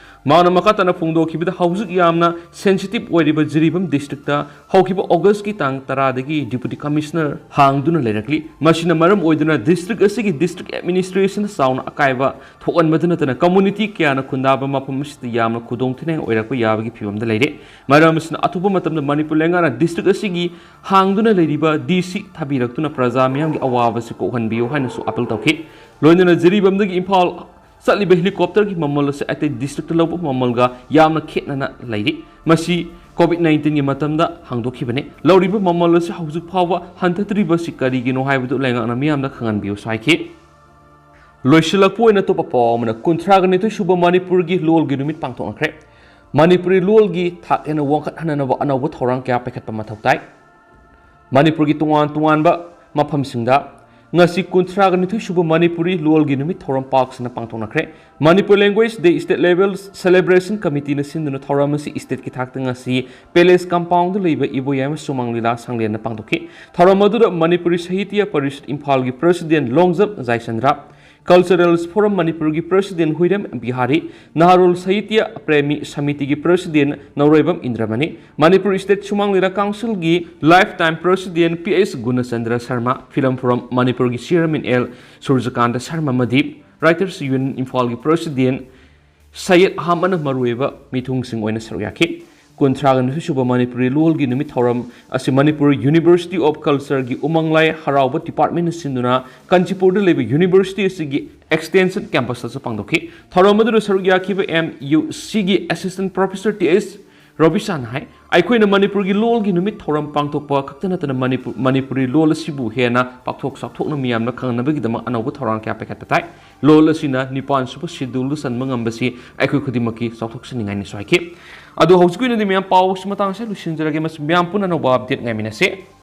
ꯃꯍꯥꯛꯅ ꯃꯈꯥ ꯇꯥꯅ ꯐꯣꯡꯗꯣꯛꯈꯤꯕꯗ, ꯍꯧꯖꯤꯛ ꯌꯥꯝꯅ ꯁꯦꯟꯁꯤꯇꯤꯚ ꯑꯣꯏꯔꯤꯕ ꯖꯤꯔꯤꯕꯥꯝ ꯗꯤꯁꯇ꯭ꯔꯤꯛꯇ ꯍꯧꯈꯤꯕ ꯑꯣꯒꯁꯀꯤ ꯇꯥꯡ ꯇꯔꯥꯗꯒꯤ ꯗꯤꯄꯨꯇꯤ ꯀꯃꯤꯁꯅꯔ ꯍꯥꯡꯗꯨꯅ ꯂꯩꯔꯛꯂꯤ꯫ ꯃꯁꯤꯅ ꯃꯔꯝ ꯑꯣꯏꯗꯨꯅ ꯗꯤꯁꯇ꯭ꯔꯤꯛ ꯑꯁꯤꯒꯤ ꯗꯤꯁꯇ꯭ꯔꯤꯛ ꯑꯦꯗꯃꯤꯅꯤꯁꯇ꯭ꯔꯦꯁꯟꯗ ꯆꯥꯎꯅ ꯑꯀꯥꯏꯕ ꯊꯣꯛꯍꯟꯕꯗ ꯅꯠꯇꯅ ꯀꯝꯃꯨꯅꯤꯇꯤ ꯀꯌꯥꯅ ꯈꯨꯟꯗꯥꯕ ꯃꯐꯝ ꯑꯁꯤꯗ ꯌꯥꯝꯅ ꯈꯨꯗꯣꯡꯊꯤꯅꯤꯡꯉꯥꯏ ꯑꯣꯏꯔꯛꯄ ꯌꯥꯕꯒꯤ ꯐꯤꯕꯝꯗ ꯂꯩꯔꯦ꯫ ꯃꯔꯝ ꯑꯁꯤꯅ ꯑꯊꯨꯕ ꯃꯇꯝꯗ ꯃꯅꯤꯄꯨꯔ ꯂꯩꯉꯥꯛꯅ ꯗꯤꯁꯇ꯭ꯔꯤꯛ ꯑꯁꯤꯒꯤ ꯍꯥꯡꯗꯨꯅ ꯂꯩꯔꯤꯕ ꯗꯤ ꯁꯤ ꯊꯥꯕꯤꯔꯛꯇꯨꯅ ꯄ꯭ꯔꯖꯥ ꯃꯤꯌꯥꯝꯒꯤ ꯑꯋꯥꯕꯁꯤ ꯀꯣꯛꯍꯟꯕꯤꯌꯨ ꯍꯥꯏꯅꯁꯨ ꯑꯄꯤꯜ ꯇꯧꯈꯤ꯫ ꯂꯣꯏꯅꯅ ꯖꯤꯔꯤꯕꯥꯝꯗꯒꯤ ꯏꯝꯐꯥꯜ ꯆꯠꯂꯤꯕ ꯍꯦꯂꯤꯀꯣꯞꯇꯔꯒꯤ ꯃꯃꯜ ꯑꯁꯤ ꯑꯇꯩ ꯗꯤꯁꯇ꯭ꯔꯤꯛꯇ ꯂꯧꯕ ꯃꯃꯜꯒ ꯌꯥꯝꯅ ꯈꯦꯠꯅꯅ ꯂꯩꯔꯤ꯫ ꯃꯁꯤ ꯀꯣꯚꯤꯗ ꯅꯥꯏꯟꯇꯤꯟꯒꯤ ꯃꯇꯝꯗ ꯍꯥꯡꯗꯣꯛꯈꯤꯕꯅꯤ꯫ ꯂꯧꯔꯤꯕ ꯃꯃꯜ ꯑꯁꯤ ꯍꯧꯖꯤꯛ ꯐꯥꯎꯕ ꯍꯟꯊꯗ꯭ꯔꯤꯕꯁꯤ ꯀꯔꯤꯒꯤꯅꯣ ꯍꯥꯏꯕꯗꯨ ꯂꯩꯉꯥꯛꯅ ꯃꯤꯌꯥꯝꯗ ꯈꯪꯍꯟꯕꯤꯌꯨꯁꯨ ꯍꯥꯏꯈꯤ꯫ ꯂꯣꯏꯁꯤꯜꯂꯛꯄ ꯑꯣꯏꯅ ꯑꯇꯣꯞꯄ ꯄꯥꯎ ꯑꯃꯅ, ꯀꯨꯟꯊ꯭ꯔꯥꯒ ꯅꯤꯊꯣꯏ ꯁꯨꯕ ꯃꯅꯤꯄꯨꯔꯒꯤ ꯂꯣꯜꯒꯤ ꯅꯨꯃꯤꯠ ꯄꯥꯡꯊꯣꯛꯅꯈ꯭ꯔꯦ꯫ ꯃꯅꯤꯄꯨꯔꯤ ꯂꯣꯜꯒꯤ ꯊꯥꯛ ꯍꯦꯟꯅ ꯋꯥꯡꯈꯠꯍꯟꯅꯅꯕ ꯑꯅꯧꯕ ꯊꯧꯔꯥꯡ ꯀꯌꯥ ꯄꯥꯏꯈꯠꯄ ꯃꯊꯧ ꯇꯥꯏ꯫ ꯃꯅꯤꯄꯨꯔꯒꯤ ꯇꯣꯉꯥꯟ ꯇꯣꯉꯥꯟꯕ ꯃꯐꯝꯁꯤꯡꯗ ꯉꯁꯤ ꯀꯨꯟꯊ꯭ꯔꯥꯒ ꯅꯤꯊꯣꯏ ꯁꯨꯕ ꯃꯅꯤꯄꯨꯔꯤ ꯂꯣꯜꯒꯤ ꯅꯨꯃꯤꯠ ꯊꯧꯔꯝ ꯄꯥꯛ ꯁꯟꯅ ꯄꯥꯡꯊꯣꯛꯅꯈ꯭ꯔꯦ꯫ ꯃꯅꯤꯄꯨꯔ ꯂꯦꯡꯒ꯭ꯋꯦꯖ ꯗꯦ ꯁ꯭ꯇꯦꯠ ꯂꯦꯚꯦꯜ ꯁꯦꯂꯦꯕ꯭ꯔꯦꯁꯟ ꯀꯃꯤꯇꯤꯅ ꯁꯤꯟꯗꯨꯅ ꯊꯧꯔꯝ ꯑꯁꯤ ꯁ꯭ꯇꯦꯠꯀꯤ ꯊꯥꯛꯇ ꯉꯁꯤ ꯄꯦꯂꯦꯁ ꯀꯝꯄꯥꯎꯟꯗ ꯂꯩꯕ ꯏꯕꯣꯌꯥꯏꯃ ꯁꯨꯃꯥꯡ ꯂꯤꯂꯥ ꯁꯪꯂꯦꯟꯗ ꯄꯥꯡꯊꯣꯛꯈꯤ꯫ ꯊꯧꯔꯝ ꯑꯗꯨꯗ ꯃꯅꯤꯄꯨꯔꯤ ꯁꯥꯍꯤꯇ꯭ꯌ ꯄꯔꯤꯁꯠ ꯏꯝꯐꯥꯜꯒꯤ president Longjam Jaichandra, cultural forum ꯃꯅꯤꯄꯨꯔꯒꯤ ꯄ꯭ꯔꯁꯤꯗꯦꯟ ꯍꯨꯏꯔꯦꯝ ꯕꯤꯍꯥꯔꯤ, ꯅꯍꯥꯔꯣꯜ ꯁꯥꯍꯤꯇ꯭ꯌ ꯄ꯭ꯔꯦꯃꯤ ꯁꯃꯤꯇꯤꯒꯤ ꯄ꯭ꯔꯁꯤꯗꯦꯟ ꯅꯧꯔꯣꯏꯕꯝ ꯏꯟꯗ꯭ꯔꯃꯅꯤ, ꯃꯅꯤꯄꯨꯔ ꯁ꯭ꯇꯦꯠ ꯁꯨꯃꯥꯡ ꯂꯤꯂꯥ ꯀꯥꯎꯟꯁꯤꯜꯒꯤ lifetime president P H Gunachandra Sharma, film forum ꯃꯅꯤꯄꯨꯔꯒꯤ ꯆꯤꯌꯔꯃꯦꯟ ꯑꯦꯜ ꯁꯨꯔꯖꯀꯥꯟꯇ ꯁꯔꯃ ꯑꯃꯗꯤ ꯔꯥꯏꯇꯔꯁ ꯌꯨꯅꯤꯌꯟ ꯏꯝꯐꯥꯜꯒꯤ ꯄ꯭ꯔꯁꯤꯗꯦꯟ ꯁꯌꯦꯗ ꯑꯍꯃꯗꯅ ꯃꯔꯨꯑꯣꯏꯕ ꯃꯤꯊꯨꯡꯁꯤꯡ ꯑꯣꯏꯅ ꯁꯔꯨꯛ ꯌꯥꯈꯤ꯫ ꯀꯨꯟꯊ꯭ꯔꯥꯒ ꯅꯤꯊꯣꯏ ꯁꯨꯕ ꯃꯅꯤꯄꯨꯔꯤ ꯂꯣꯜꯒꯤ ꯅꯨꯃꯤꯠ ꯊꯧꯔꯝ ꯑꯁꯤ ꯃꯅꯤꯄꯨꯔ ꯌꯨꯅꯤꯚꯔꯁꯤꯇꯤ ꯑꯣꯐ ꯀꯜꯆꯔꯒꯤ ꯎꯃꯪ ꯂꯥꯏ ꯍꯔꯥꯎꯕ ꯗꯤꯄꯥꯔꯠꯃꯦꯟꯅ ꯁꯤꯟꯗꯨꯅ ꯀꯥꯟꯆꯤꯄꯨꯔꯗ ꯂꯩꯕ ꯌꯨꯅꯤꯚꯔꯁꯤꯇꯤ ꯑꯁꯤꯒꯤ ꯑꯦꯛꯁꯇꯦꯟꯁꯟ ꯀꯦꯝꯄꯁꯇꯁꯨ ꯄꯥꯡꯊꯣꯛꯈꯤ꯫ ꯊꯧꯔꯝ ꯑꯗꯨꯗ ꯁꯔꯨꯛ ꯌꯥꯈꯤꯕ ꯑꯦꯝ ꯌꯨ ꯁꯤꯒꯤ ꯑꯦꯁꯤꯁꯇꯦꯟ ꯄ꯭ꯔꯣꯐꯦꯁꯔ ꯇꯤ ꯑꯦꯁ ꯔꯣꯕꯤꯁꯥꯟꯅ ꯍꯥꯏ, ꯑꯩꯈꯣꯏꯅ ꯃꯅꯤꯄꯨꯔꯒꯤ ꯂꯣꯜꯒꯤ ꯅꯨꯃꯤꯠ ꯊꯧꯔꯝ ꯄꯥꯡꯊꯣꯛꯄ ꯈꯛꯇ ꯅꯠꯇꯅ ꯃꯅꯤꯄꯨꯔ, ꯃꯅꯤꯄꯨꯔꯤ ꯂꯣꯜ ꯑꯁꯤꯕꯨ ꯍꯦꯟꯅ ꯄꯥꯛꯊꯣꯛ ꯆꯥꯎꯊꯣꯛꯅ ꯃꯤꯌꯥꯝꯅ ꯈꯪꯅꯕꯒꯤꯗꯃꯛ ꯑꯅꯧꯕ ꯊꯧꯔꯥꯡ ꯀꯌꯥ ꯄꯥꯏꯈꯠꯄ ꯇꯥꯏ꯫ ꯂꯣꯜ ꯑꯁꯤꯅ ꯅꯤꯄꯥꯟ ꯁꯨꯕ ꯁꯦꯗꯨꯜꯗ ꯆꯟꯕ ꯉꯝꯕꯁꯤ ꯑꯩꯈꯣꯏ ꯈꯨꯗꯤꯡꯃꯛꯀꯤ ꯆꯥꯎꯊꯣꯛꯆꯅꯤꯡꯉꯥꯏꯅꯤꯁꯨ ꯍꯥꯏꯈꯤ꯫ ꯑꯗꯣ ꯍꯧꯖꯤꯛꯀꯤ ꯑꯣꯏꯅꯗꯤ ꯃꯌꯥꯝ ꯄꯥꯎꯁꯤ ꯃꯇꯥꯡꯁꯦ ꯂꯣꯏꯁꯤꯟꯖꯔꯒꯦ꯫ ꯃꯁꯤ ꯃꯌꯥꯝ ꯄꯨꯟꯅ ꯑꯅꯧꯕ ꯑꯞꯗꯦꯠ ꯉꯥꯏꯃꯤꯟꯅꯁꯦ꯫